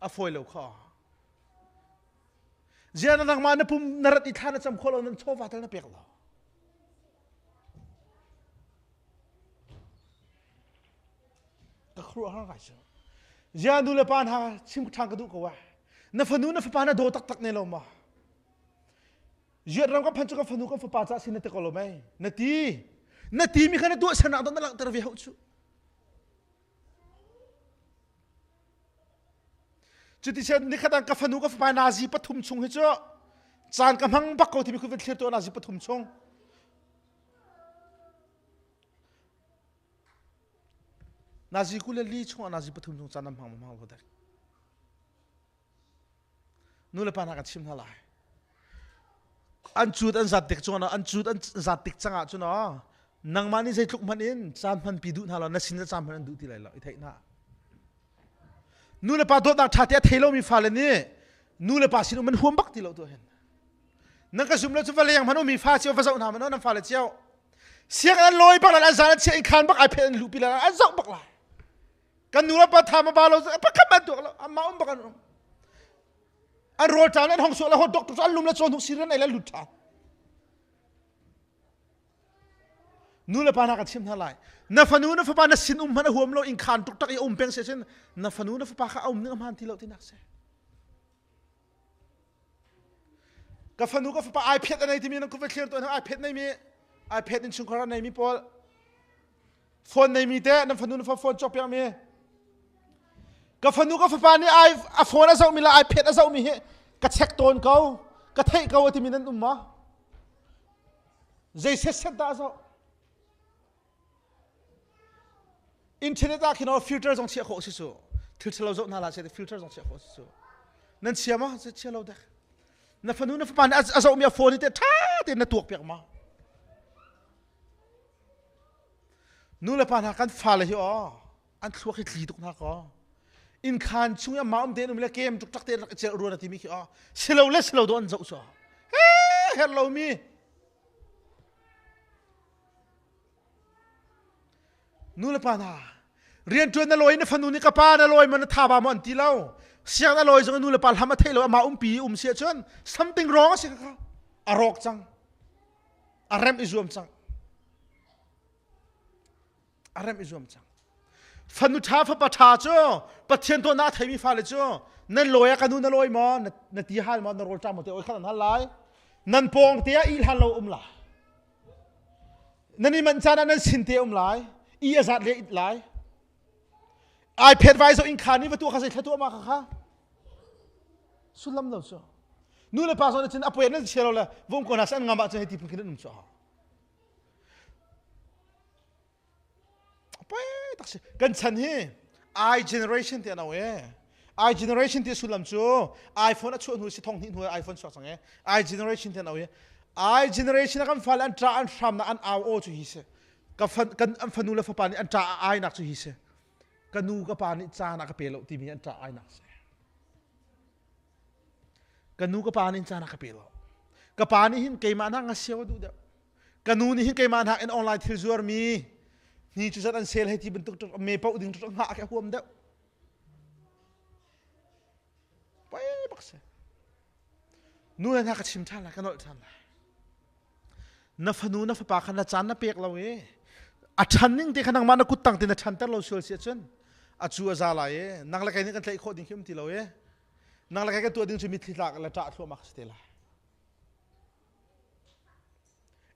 Speaker 1: a fawi lo kha Zia na nangmah na pum na rat i thla na cam khawh lo nan chawva tal na pek lo. Ka khuruah har ngai cu. Zia nu le pa hna chim ṭhan ka duh ko ah. Na fanu na fapa na daw taktak ne lo ma? Ziat ram ka phan cu ka fanu ka fapa ca sin na ti ko lo mei? Na ti. Na ti mi kha na tuah sernak don na langhter ve hau cu. Cuticun nikhat ah ka fanu ka fapa nazi pathum chung hi cu caan ka hmang bak ko timi khu van thlir tuah nazi pathum chung. Nazi 22 chung ah nazi pathum chung caan an hmang hmang lo dek. Nu le pa hna kan chim hna lai. An cut an zat tik cungah an cut an zat tik cang ah cun aw nangmah nih zeitluk hmanh in caan hmanpi duh hna lo na sin le caan hman an duh ti lai lo i theih hna. Nu le pa dawtnak ṭha te a thei lomi fale nih nu le pa sin um an huam bak ti lo tu hin. Nan ka zum lo cu va leng hmanh umi fa cio va zoh hna hmanh nan fale cio. Siang an lawi bak lai an zan an chiah in khan bak ai phet an luhpi lai an zoh bak lai. Kan nu le pa tha ma ba lo pakhat man tuak lo amma um bak an um. An rawl ṭam an hong suah le hot dog tu an lum le chaw hnuk siren ei le lut ṭhan. Nu le pa hna kan chim hna lai. Na fanu na fapa na sin um hmanh a huam lo in khan tuk tak i um peng se sin na fanu na fapa kha a um ning a hmaan ti lo tinak se. Ka fanu ka fapa iPad a nei timi nan kuve thlir to iPad nei mi iPad in chungkhar a nei mi pawl phone nei mi te nan fanu na fa phone cawk piak mi ka fanu ka fapa nih ai a phone a zoh mi le iPad a zoh mi hi ka check tawn ko ka theih ko a timi nan um ma zei set set dah a zoh internet ah khin filter zong chiah khawh si su thil thalo zoh hna la se filter zong chiah khawh si su nan chia ma chia lo dek na fanu na fapa nih a zoh mi a phone te tha te na tuak piak ma Nu le pa hna kan fale hi aw an thluak hi tli tuk hna kaw inn khaan chung i amah um tein um le kem tuk te rak i celh ruan a timi khi aw silo le silo do an zoh cu he her lomi nu le pa hna rianṭuan na lawi na fanu nih ka pa na lawi ma na tha ba maw an ti lo siang na lawi zong nu le pa hlam a thei lo amah umpi um si ahcun something wrong a si kha a rawk cang a remh i zuam cang. A remh i zuam cang. Fanu ṭha fapa ṭha cu Pathian tuahnak a theimi fale cu nan lawi ah ka nu na lawi maw na ti hal maw na rawl ṭam maw te oi khan an hal lai. Nan pawng te ah ih hlan lo um lai. Nan i manh caan ah nan sin te um lai. I a zat le it lai. iPad vai zo in khan i va tuah kha zei thla tuah ma kha kha sullam lo cu nu le pa zong cun a puai nan chia lo le vung ko hna san ngam ah cun hei ti phun khin an um cu poi tak si kan chan hi i generation ti ano e i generation ti sullam cu iPhone a chuah hnu si thong hnih hnu iPhone chuak cang e i generation ti ano e i generation a kan fale an tra an hram na an au o cu hi si ka fan kan an fanu le fapa nih an ṭa a ainak cu hi si ka nu ka pa nih caan a ka pe lo timi an ṭa ainak si ka nu ka pa nih caan a ka pe lo ka pa nih hin keimah nak nga siau a duh deuh ka nu nih hin keimah nak in online thil zuar mi ni cu zat an sel hei ti bantuk me poh ding tuk hngah ka huam deuh poi bak si nu le hna ka chim ṭhan lai ka nolh ṭhan lai Na fanu na fapa kha na caan na pek lo i a ṭhan ning te kha nangmah na kuttang te na ṭhanter lo sual si ahcun a cu a za lai i nang le kei nih kan tlaih khawh ding khi um ti lo i nang le kei kan tuah ding cu mitthli tlak le ṭah thluahmah si te lai.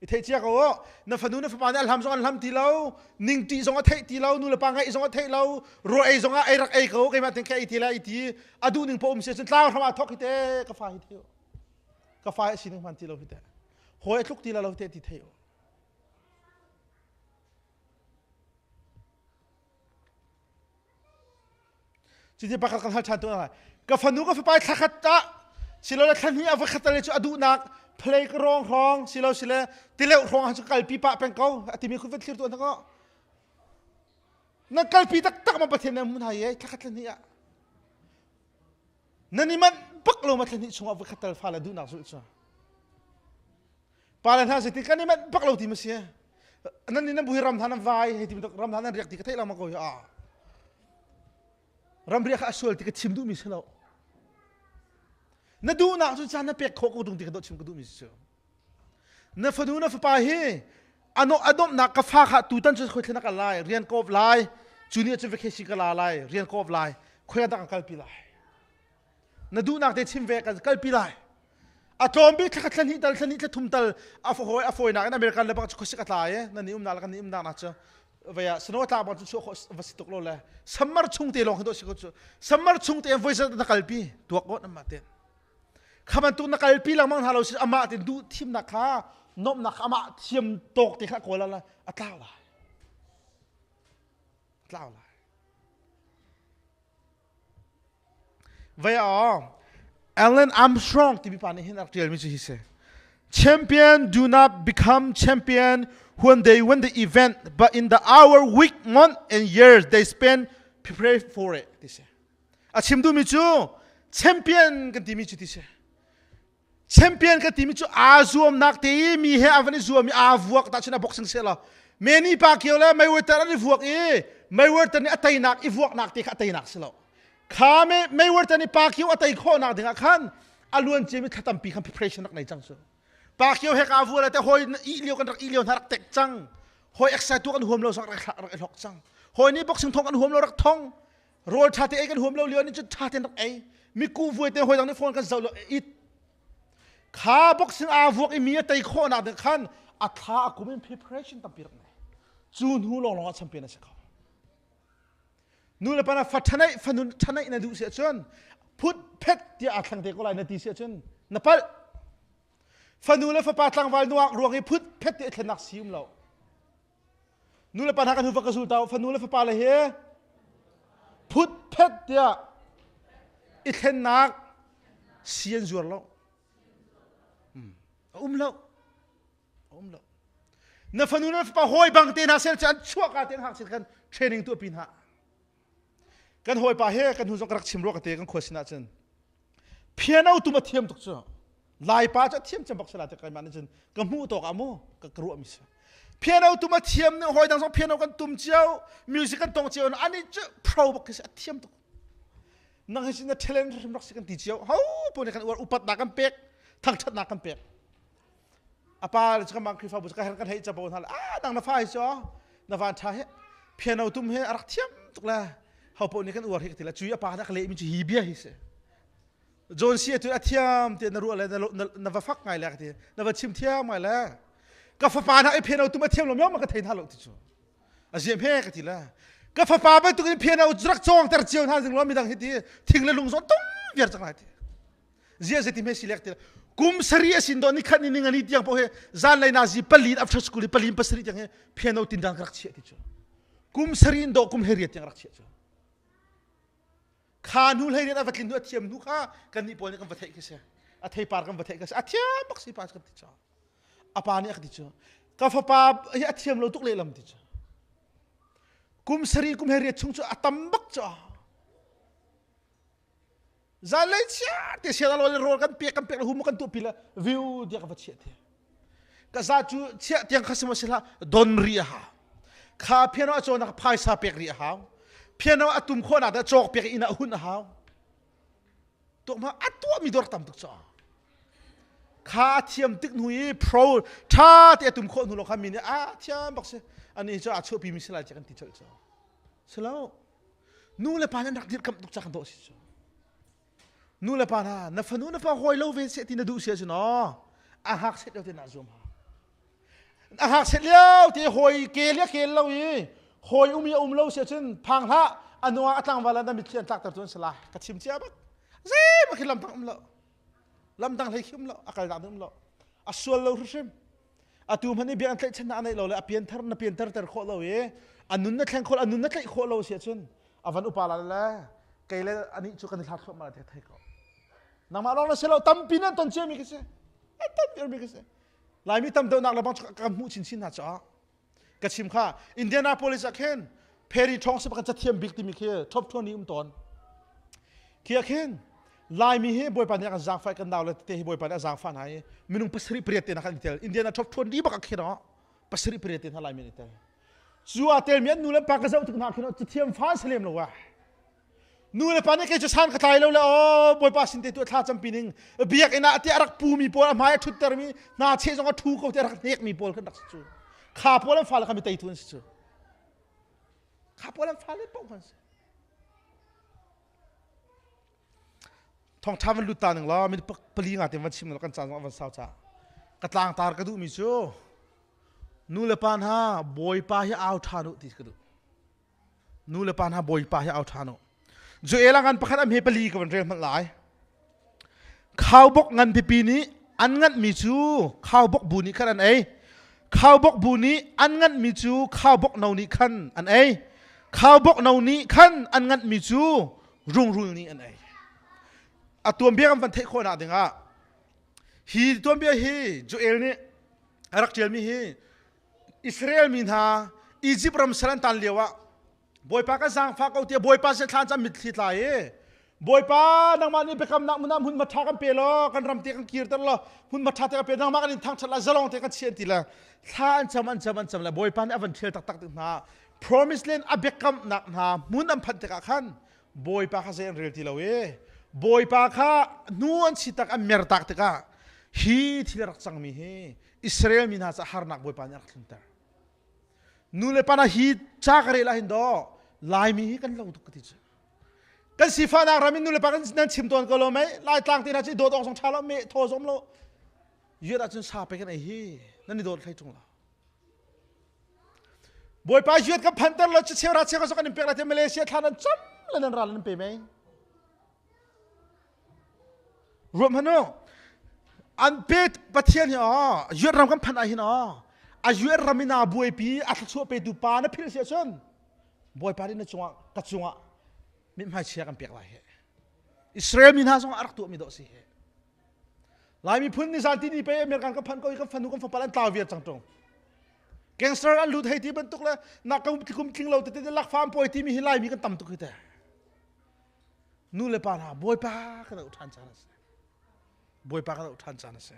Speaker 1: I theih cia ko u. Na fanu na fapa nih a hlam zong an hlam ti lo, ningṭih zong a theih ti lo, nu le pa ngaih zong a theih lo, rawl ei zong ah ei rak ei ko, keimah tin ka ei ti lai ti a duh ning paoh um si ahcun tlang hram ah thok hi te ka fa hi te ka fa a sining hman ti lo hi teh hawi a tluk ti la lo te ti thei u cuti pakhat kan hal ṭhan tu lai ka fanu ka fapa thlakhat ta silole thlahnih a vakhat le cu a duhnak play ka rong hrawng silo sile tileuh hrawng han cu kalpi pah peng ko a timi khu thlir tu an ko na kalpi taktak ma pathian na mun hai ye thlakhat thlahnih ah Nan i manh bak lo ma thla hnih chungah voi khat tal fale duhnak zulh cu. Pa le hna zeitin kan i manh bak lo ti ma si. Nan nih nan buhi ram hna nan vai hei ti ram hna nan riak ti ka theih lengmang ko hi a. Ram riak kha a sual ti ka chim duhmi si lo. Na duhnak cu caan na pek khawh ko tung ti ka chim ka duhmi si cu. Na fanu na fapa hi ano adomnak ka fa kha tutan cu khoi thlen ka lai rian ka lai cu ni cu vacation ka la lai rian ka lai khoi dah kan kalpi lai na duhnak te chim ve kan kalpi lai a tlawm bik thla thla hnih tal thla hnih thla thum tal a fawi a fawinak in American le bang cu khuasik a tla e na ni umnak le kan ni umnak na cu vaya snow tla bang cu chuah khawh va si tuk lo le summer chung te lawng hi do si ko cu summer chung te voi zat na kalpi tuak got amma te Kha bantuk na kalpi lengmang hna lo sin amah tin duh thimnak kha nuamhnak kha amah thiam tawk te kha kawl la a tlau lai. A tlau lai. Vei ah Alan Armstrong timi pa nih hin a rak ṭialmi cu hi si. Champion do not become champion when they win the event, but in the hour, week, month, and years they spend prepare for it. Ti si. A chim duhmi cu champion kan timi cu ti si. Champion kan timi cu aa zuamnak te i mi he a van i zuam i aa vuak ta cun a boxing se lo. Manny Pacquiao le Mayweather an i vuak i Mayweather nih a teinak i vuaknak te kha a teinak si lo. Kha Mayweather nih Pacquiao a tei khawhnak dingah khan a luan ciami thla tampi khan preparation rak nei cang cu. Pacquiao he kaa vual te hoi i lio kan rak i lio hna rak tek cang. Hoi exercise tu kan huam lo sak rak rak i hlok cang. Hoi nih boxing thong kan huam lo rak thong. Rawl ṭha te ei kan huam lo lio nih cun ṭha tein rak ei. Miku vuai te hawi dang nih phone kan zoh lo it. Kha boxing aa vuak i mi a tei khawhnak ding khan a thla a kum in preparation tampi rak nei. Cu hnu lawnglawng ah champion a si kho. Nu le pa na fa ṭhanaih fanu ṭhanaih na duh si ahcun phut phet tiah aa thlang te ko lai na ti si ahcun na palh. Fanu le fapa tlangval nuak ruang i phut phet ti a thlennak si um lo. Nu le pa hna kan huva ka zul ta fanu le fapa le hi phut phet tiah i thlennak si an zuar lo. A um lo. A um lo. Na fanu na fapa hawi bang te hna sel cu an chuah ka te hngak khan training tuah pin ha. Kan hawipa he kan hnu zong ka rak chim rua ka te kan khua sinah cun piano tum a thiam tuk cu laipa cu a thiam cem bak sala te keimah nih cun ka hmuh tawk ah mu ka ruah mi si piano tum a thiam nih hawi dang zong piano kan tum cio music kan tong cio ani cu pro bak khi si a thiam tuk nang hi sin na talent hrim rak si kan ti cio ho pu nih kan uar upatnak kan pek thangthatnak kan pek a pa le cu kan Khrihfabu cu ka her kan hei capo hna ah nang na fa hi cu na van tha he. Piano tum he a rak thiam tuk le ho paoh nih kan uar hi ka ti le cui a pa nih a ka lehmi cu hi bia hi si. John C cu a thiam ti na ruah le na va fak ngai le ka ti na va chim thiam ngai le ka fapa hna i piano tum a thiam lo ma ka thei hna lo ti cu a ziam he ka ti le ka fapa bantuk in piano rak cawng ter cio hna ding lo midang hi ti thing le lung zong tum viar cang lai ti zia zeti me si lek ti kum sari asin do ni khat ni ningani tiang po he zan lei na zi palin after school palin pasari tiang he piano tin dan rak chia ti chu kum sari in do kum heriat tiang rak chia chu kha hnu hlei rian a va tlin hnu a thiam hnu kha kan nih pawl nih kan va theih khi si a theipar kan va theih khi si a thiam bak si pa kan ti cu a pa nih a ka ti cu ka fapa hi a thiam lo tuk lehlam ti cu kum sari kum he riat chung cu a tam bak cu zanlei chia te sia lo rawl kan pek kan pek le hum kan tuah pi le view dia ka va chiah te ka za cu chiah tiang kha sima sila don ri a hau kha piano a cawnnak phaisa pek ri a hau piano a tum khawhnak dah cawk pek inn ah hun a hau tuak ma a tuah mi dor tam tuk cha kha a thiam tik hnu i pro tha te a tum khawh hnu lo kha mi nih a thiam bak si ani cu a chuahpi mi si lai kan ti cholh cu silo nu le pa nan rak dirhkamh tuk cak dawh si cu Nu le pa hna, na fanu na fa hawi lo ve seh ti na duh si ahcun aw, a hak set lio te na zuam ha. A hak set lio te hawi ke le kel lo i hawi um i um lo si ahcun phang hlah a nua a tlangval ah na mitthli an tlakter tu an si lai. Ka chim cia bak. Zei khi lamdang um lo. Lamdang hlei khi um lo. A kal dang um lo. A sual lo hrimhrim. Atu hmanh i biak an tlaihchan na neih lo le a pianthar na pianthar ter khawh lo i a nun na thleng khawh a nun na tlaih khawh lo si ahcun a van upa la le kei le anih cu kan i hlat thluahmah la thei ko nangmah lawng na si lo tampi nan ton ciami ka si an ton viarmi ka si laimi tam deuhnak le bang kan hmuh chinchin hna caah ka chim kha Indianapolis ah khin Perry Thong si kan cathiam bik timi khi top 20 um tawn khi ah khin Laimi hi Bawipa nih a kan zaangfah kan nau le tete hi Bawipa nih a zaangfah hna i minung pasarih pariat te na kan i tel Indiana top 20 bak ah khin ah pasarih pariat te hna Laimi an i tel Cu aa telmi an nu le pa ka zoh tik hna khin cathiam fa an si lem lo ah. Nu le pa nih kei cu san ka tlai lo le aw Bawipa sin te tu thla campi ning biakinn ah tiah rak pumi pawl a hmai a ṭhuttermi hna cheh zong a ṭhu ko tiah rak hnekmi pawl kan rak si cu. Kha pawl an fale kha mi teitu an si cu. Kha pawl an fale paoh kan si. Thawngṭha van lut ta ning law min pali nga te van chim kan caan zong van sau ca. Ka tlangtar ka duhmi cu Nu le pa hna Bawipa hi au ṭhan u ti ka duh. Nu le pa hna Bawipa hi au ṭhan u. Joel ngan pakhat a hme pali ka van rel hmanh lai. Khaubok ngan pipi nih an nganhmi cu khaubok bu nih khan an ei. Khaubok bu nih an nganhmi cu khaubok no nih khan an ei. Khaubok no nih khan an nganhmi cu rungrul nih an ei. A tuanbia kan van theih khawhnak dingah hi tuanbia hi Joel nih a rak ṭialmi hi Israel mi hna Egypt ram sal an tan lio ah Bawipa ka zaangfah ko tiah Bawipa sin thlan cam mitthli tla i Bawipa nangmah nih biakamnak hmun ah hmunhma ṭha kan pe law kan ram te kan kirter law hmunhma ṭha te kan pe nangmah kan in thangṭhat la zalong te kan chian ti le thla an cam an cam an cam le Bawipa nih a van ṭhial taktak tik hna promise land a biakamnak hna hmun an phanh tikah khan Bawipa kha zei an rel ti lo i Bawipa kha hnu an si tak an mer tak tikah hi thil a rak cangmi hi Israel mi hna ca harnak Bawipa nih a rak tlunter. Nu le pa hi ca ka rel ah hin daw Laimi hi kan lo tuk ka ti cu. Kan sifahnak ram in nu le pa kan nan chim tawn ko lo mei Laitlang te hna cu dawt awk zong ṭha lo me thaw zong lo yuat ahcun sa pe kan ei hi nan i dawt hlei ṭung lo. Bawipa yuat kan phanter lo cu cheu ra cheu ka kan in pek la te Malaysia thla nan cam le nan ral nan pe mei. Ruam hanu an pe Pathian hi aw yuat ram kan phan ah hin aw a yuat ram in a buaipi a thluachuah petu pa na philh si ahcun Bawipa nih na cungah ka cungah mithmai chia kan pek lai he Israel mi hna zong a rak tuahmi dawh si he Lai miphun ni zan ti ni pe American kan phan ko i kan fanu kan fapa an tlau viar cang tung gangster an lut hei ti bantuk le na kum kum tling lo tete lakfa an pawi timi hi Laimi kan tam tuk hi te nu le pa hna Bawipa kan auh ṭhan caan a si Bawipa kan auh ṭhan caan a si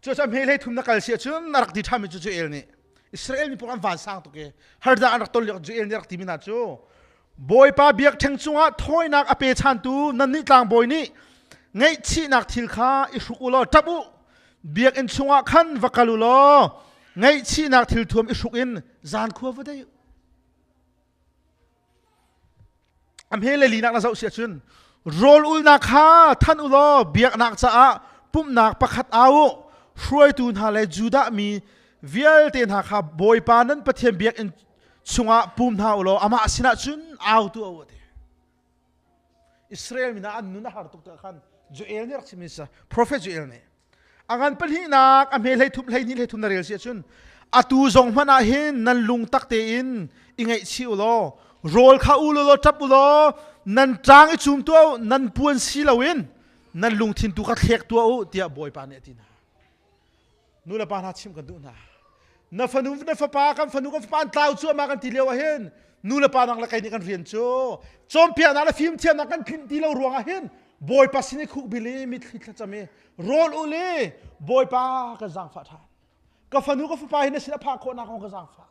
Speaker 1: Cucaah hmehlei thum na kal si ahcun na rak ti ṭhanmi cu Joel nih Israel mi pawl an vansang tuk i hardah an rak ton lio Joel nih a rak timi hna cu Bawipa biakṭheng cungah thawinak a pechantu nannih tlangbawi nih ngaihchihnak thil kha i hruk u law ṭap u biakinn chungah khan va kal u law ngaihchihnak thilthuam i hruk in zan khua va dei u. A hme le linak na zoh si ahcun rawl ulnak kha than u law biaknak caah pumhnak pakhat au u. Hruaitu hna le Judah mi vialte hna kha Bawipa nan Pathian biakinn chungah pum hna u law amah sinah cun au tuah u ti. Israel mi hna an nun a har tuk tikah khan Joel nih rak chimmi si Prophet Joel nih a ngan pahnihnak a hme hlei thum hlei hnih hlei thum na rel si ahcun atu zong hmanh ah hin nan lung tak tein i ngaihchih u law rawl kha u law ṭap u law nan ṭang i cum tuah u nan puan si loin nan lungthin tu kha thlek tuah u tiah Bawipa nih a ti hna. Nu le pa hna chimh kan duh hna. Na fanu na fapa kan fanu kan fapa an tlau cuahmah kan ti lio ah hin nu le pa nang le kei nih kan rian cu cawnpiaknak le fimthiamnak kan tlinh ti lo ruangah hin Bawipa sin i khukbil i mitthli thlacam i rawl ul i Bawipa kan zaangfah ṭhan. Ka fanu ka fapa hi na sin a phak khawhnak kong ka zaangfah.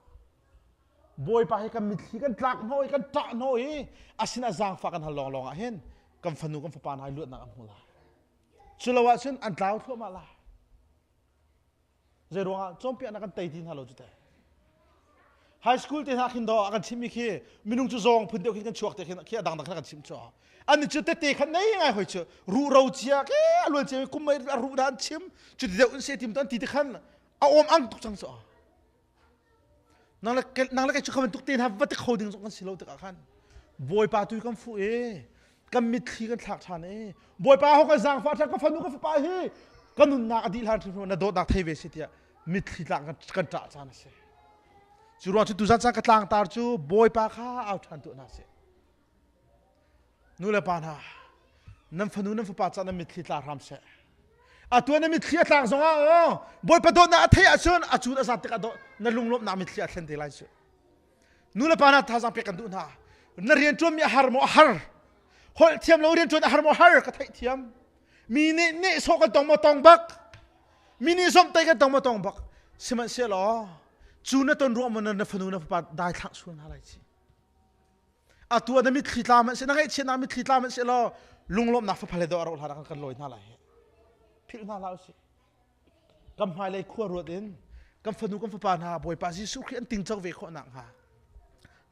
Speaker 1: Bawipa hi kan mitthli kan tlak hnawh i kan ṭah hnawh i a sin a zaangfah kan hal lawnglawng ah hin kan fanu kan fapa hna hi luatnak an hmu lai. Cu lo ahcun an tlau thluahmah lai. Zei ruangah cawnpiaknak kan tei ti hna lo cu teh. High school te hna khin do a kan chimmi khi minung cu zawng phun deuh khin kan chuak te khin khi a dangdang khin a kan chim cu. An cu tete khan nei ngai hoi cu ruh ro cia ke a luan cia kum mai a ruh dah an chim cu ti deuh in se tim to an ti te khan a awm ang tuk cang cu. Nang le nang le kei cu kha bantuk te hna va ti kho ding zong kan si lo tikah khan Bawipa tu kan fuh i kan mitthli kan thlak ṭhan i Bawipa ho kan zaangfah ṭhan ka fanu ka fapa hi ka nunnak a dih hlan hrimhrim na dawtnak thei ve si tiah mitthli tlak kan ṭah caan a si. Cu ruang cu tuzan caan ka tlangtar cu Bawipa kha au ṭhan tuah hna sih. Nu le pa hna, nan fanu nan fapa cah nan mitthli tla hram seh. Atu na mitthli a tlak zongah aw Bawipa dawtnak a theih ahcun a cun a zat tikah dawt na lunglawmhnak mitthli a thlen te lai cu. Nu le pa hna thazaang pek kan duh hna. Na rian ṭuanmi a har maw a har? Holh thiam lo rian ṭuan a har maw har? Ka theih thiam. Mi nih nehsawh kan tong maw tong bak? Mi nih zomhtaih kan tong maw tong bak? Sihmanhsehlaw cu na ton ruang maw na fanu na fapa dai thlak sual hna lai ci. Atu ah na mitthli tla hmanh seh na ngaihchiatnak mitthli tla hmanh seh law lunglawmhnak fapha le dawh a rauh hlan ah kan lawi hna lai hi. Philh hna hlah usih. Kan hmailei khua ruat in kan fanu kan fapa hna Bawipa Jesuh Khrih an tingco ve khawh nakhnga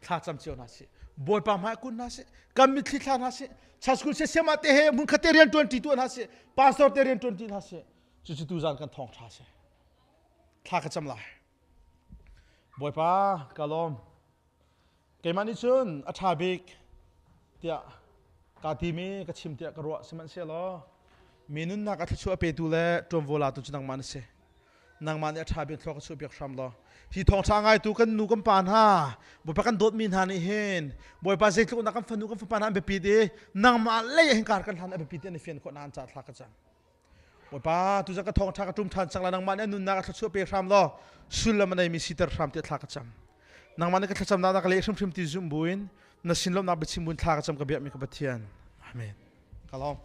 Speaker 1: thla cam cio hna sih. Bawipa hmai kun hna sih. Kan mitthli thla hna sih. Church school siasiam te he hmunkhat te rian ṭuan ṭi tuah hna sih. Pastor te rian ṭuan ṭi hna sih. Cucu tuzan kan thawngṭha si. Thla ka cam lai. Bawipa ka lawm. Keimah nih cun a ṭha bik tiah kaa tim i ka chim tiah ka ruah. Sihmanhsehlaw mi nunnak a thluachuah petu le ṭuanvo latu cu nangmah na si. Nangmah nih a ṭha bik thlua ka chuahpiak hram law hi thawngṭha ngaitu kan nu kan pa hna Bawipa kan dawtmi hna nih hin Bawipa zeitluk nak kan fanu kan fapa hna an biapit i nangmah lei ah hin kar kan hlan a biapit ti an i fian khawh na an ca thla ka cam. Bawipa tuzan ka thawngṭha ka ṭum ṭhan cang lai nangmah nih a nunnak a thluachuah pe hram law sullam a neimi siter hram tiah thla ka cam. Nangmah nih ka thlacamnak na ka leh hrimhrim ti zumh buin na sin lawmhnak biachim buin thla ka cam ka biakmi ka Pathian. Amen. Ka lawm.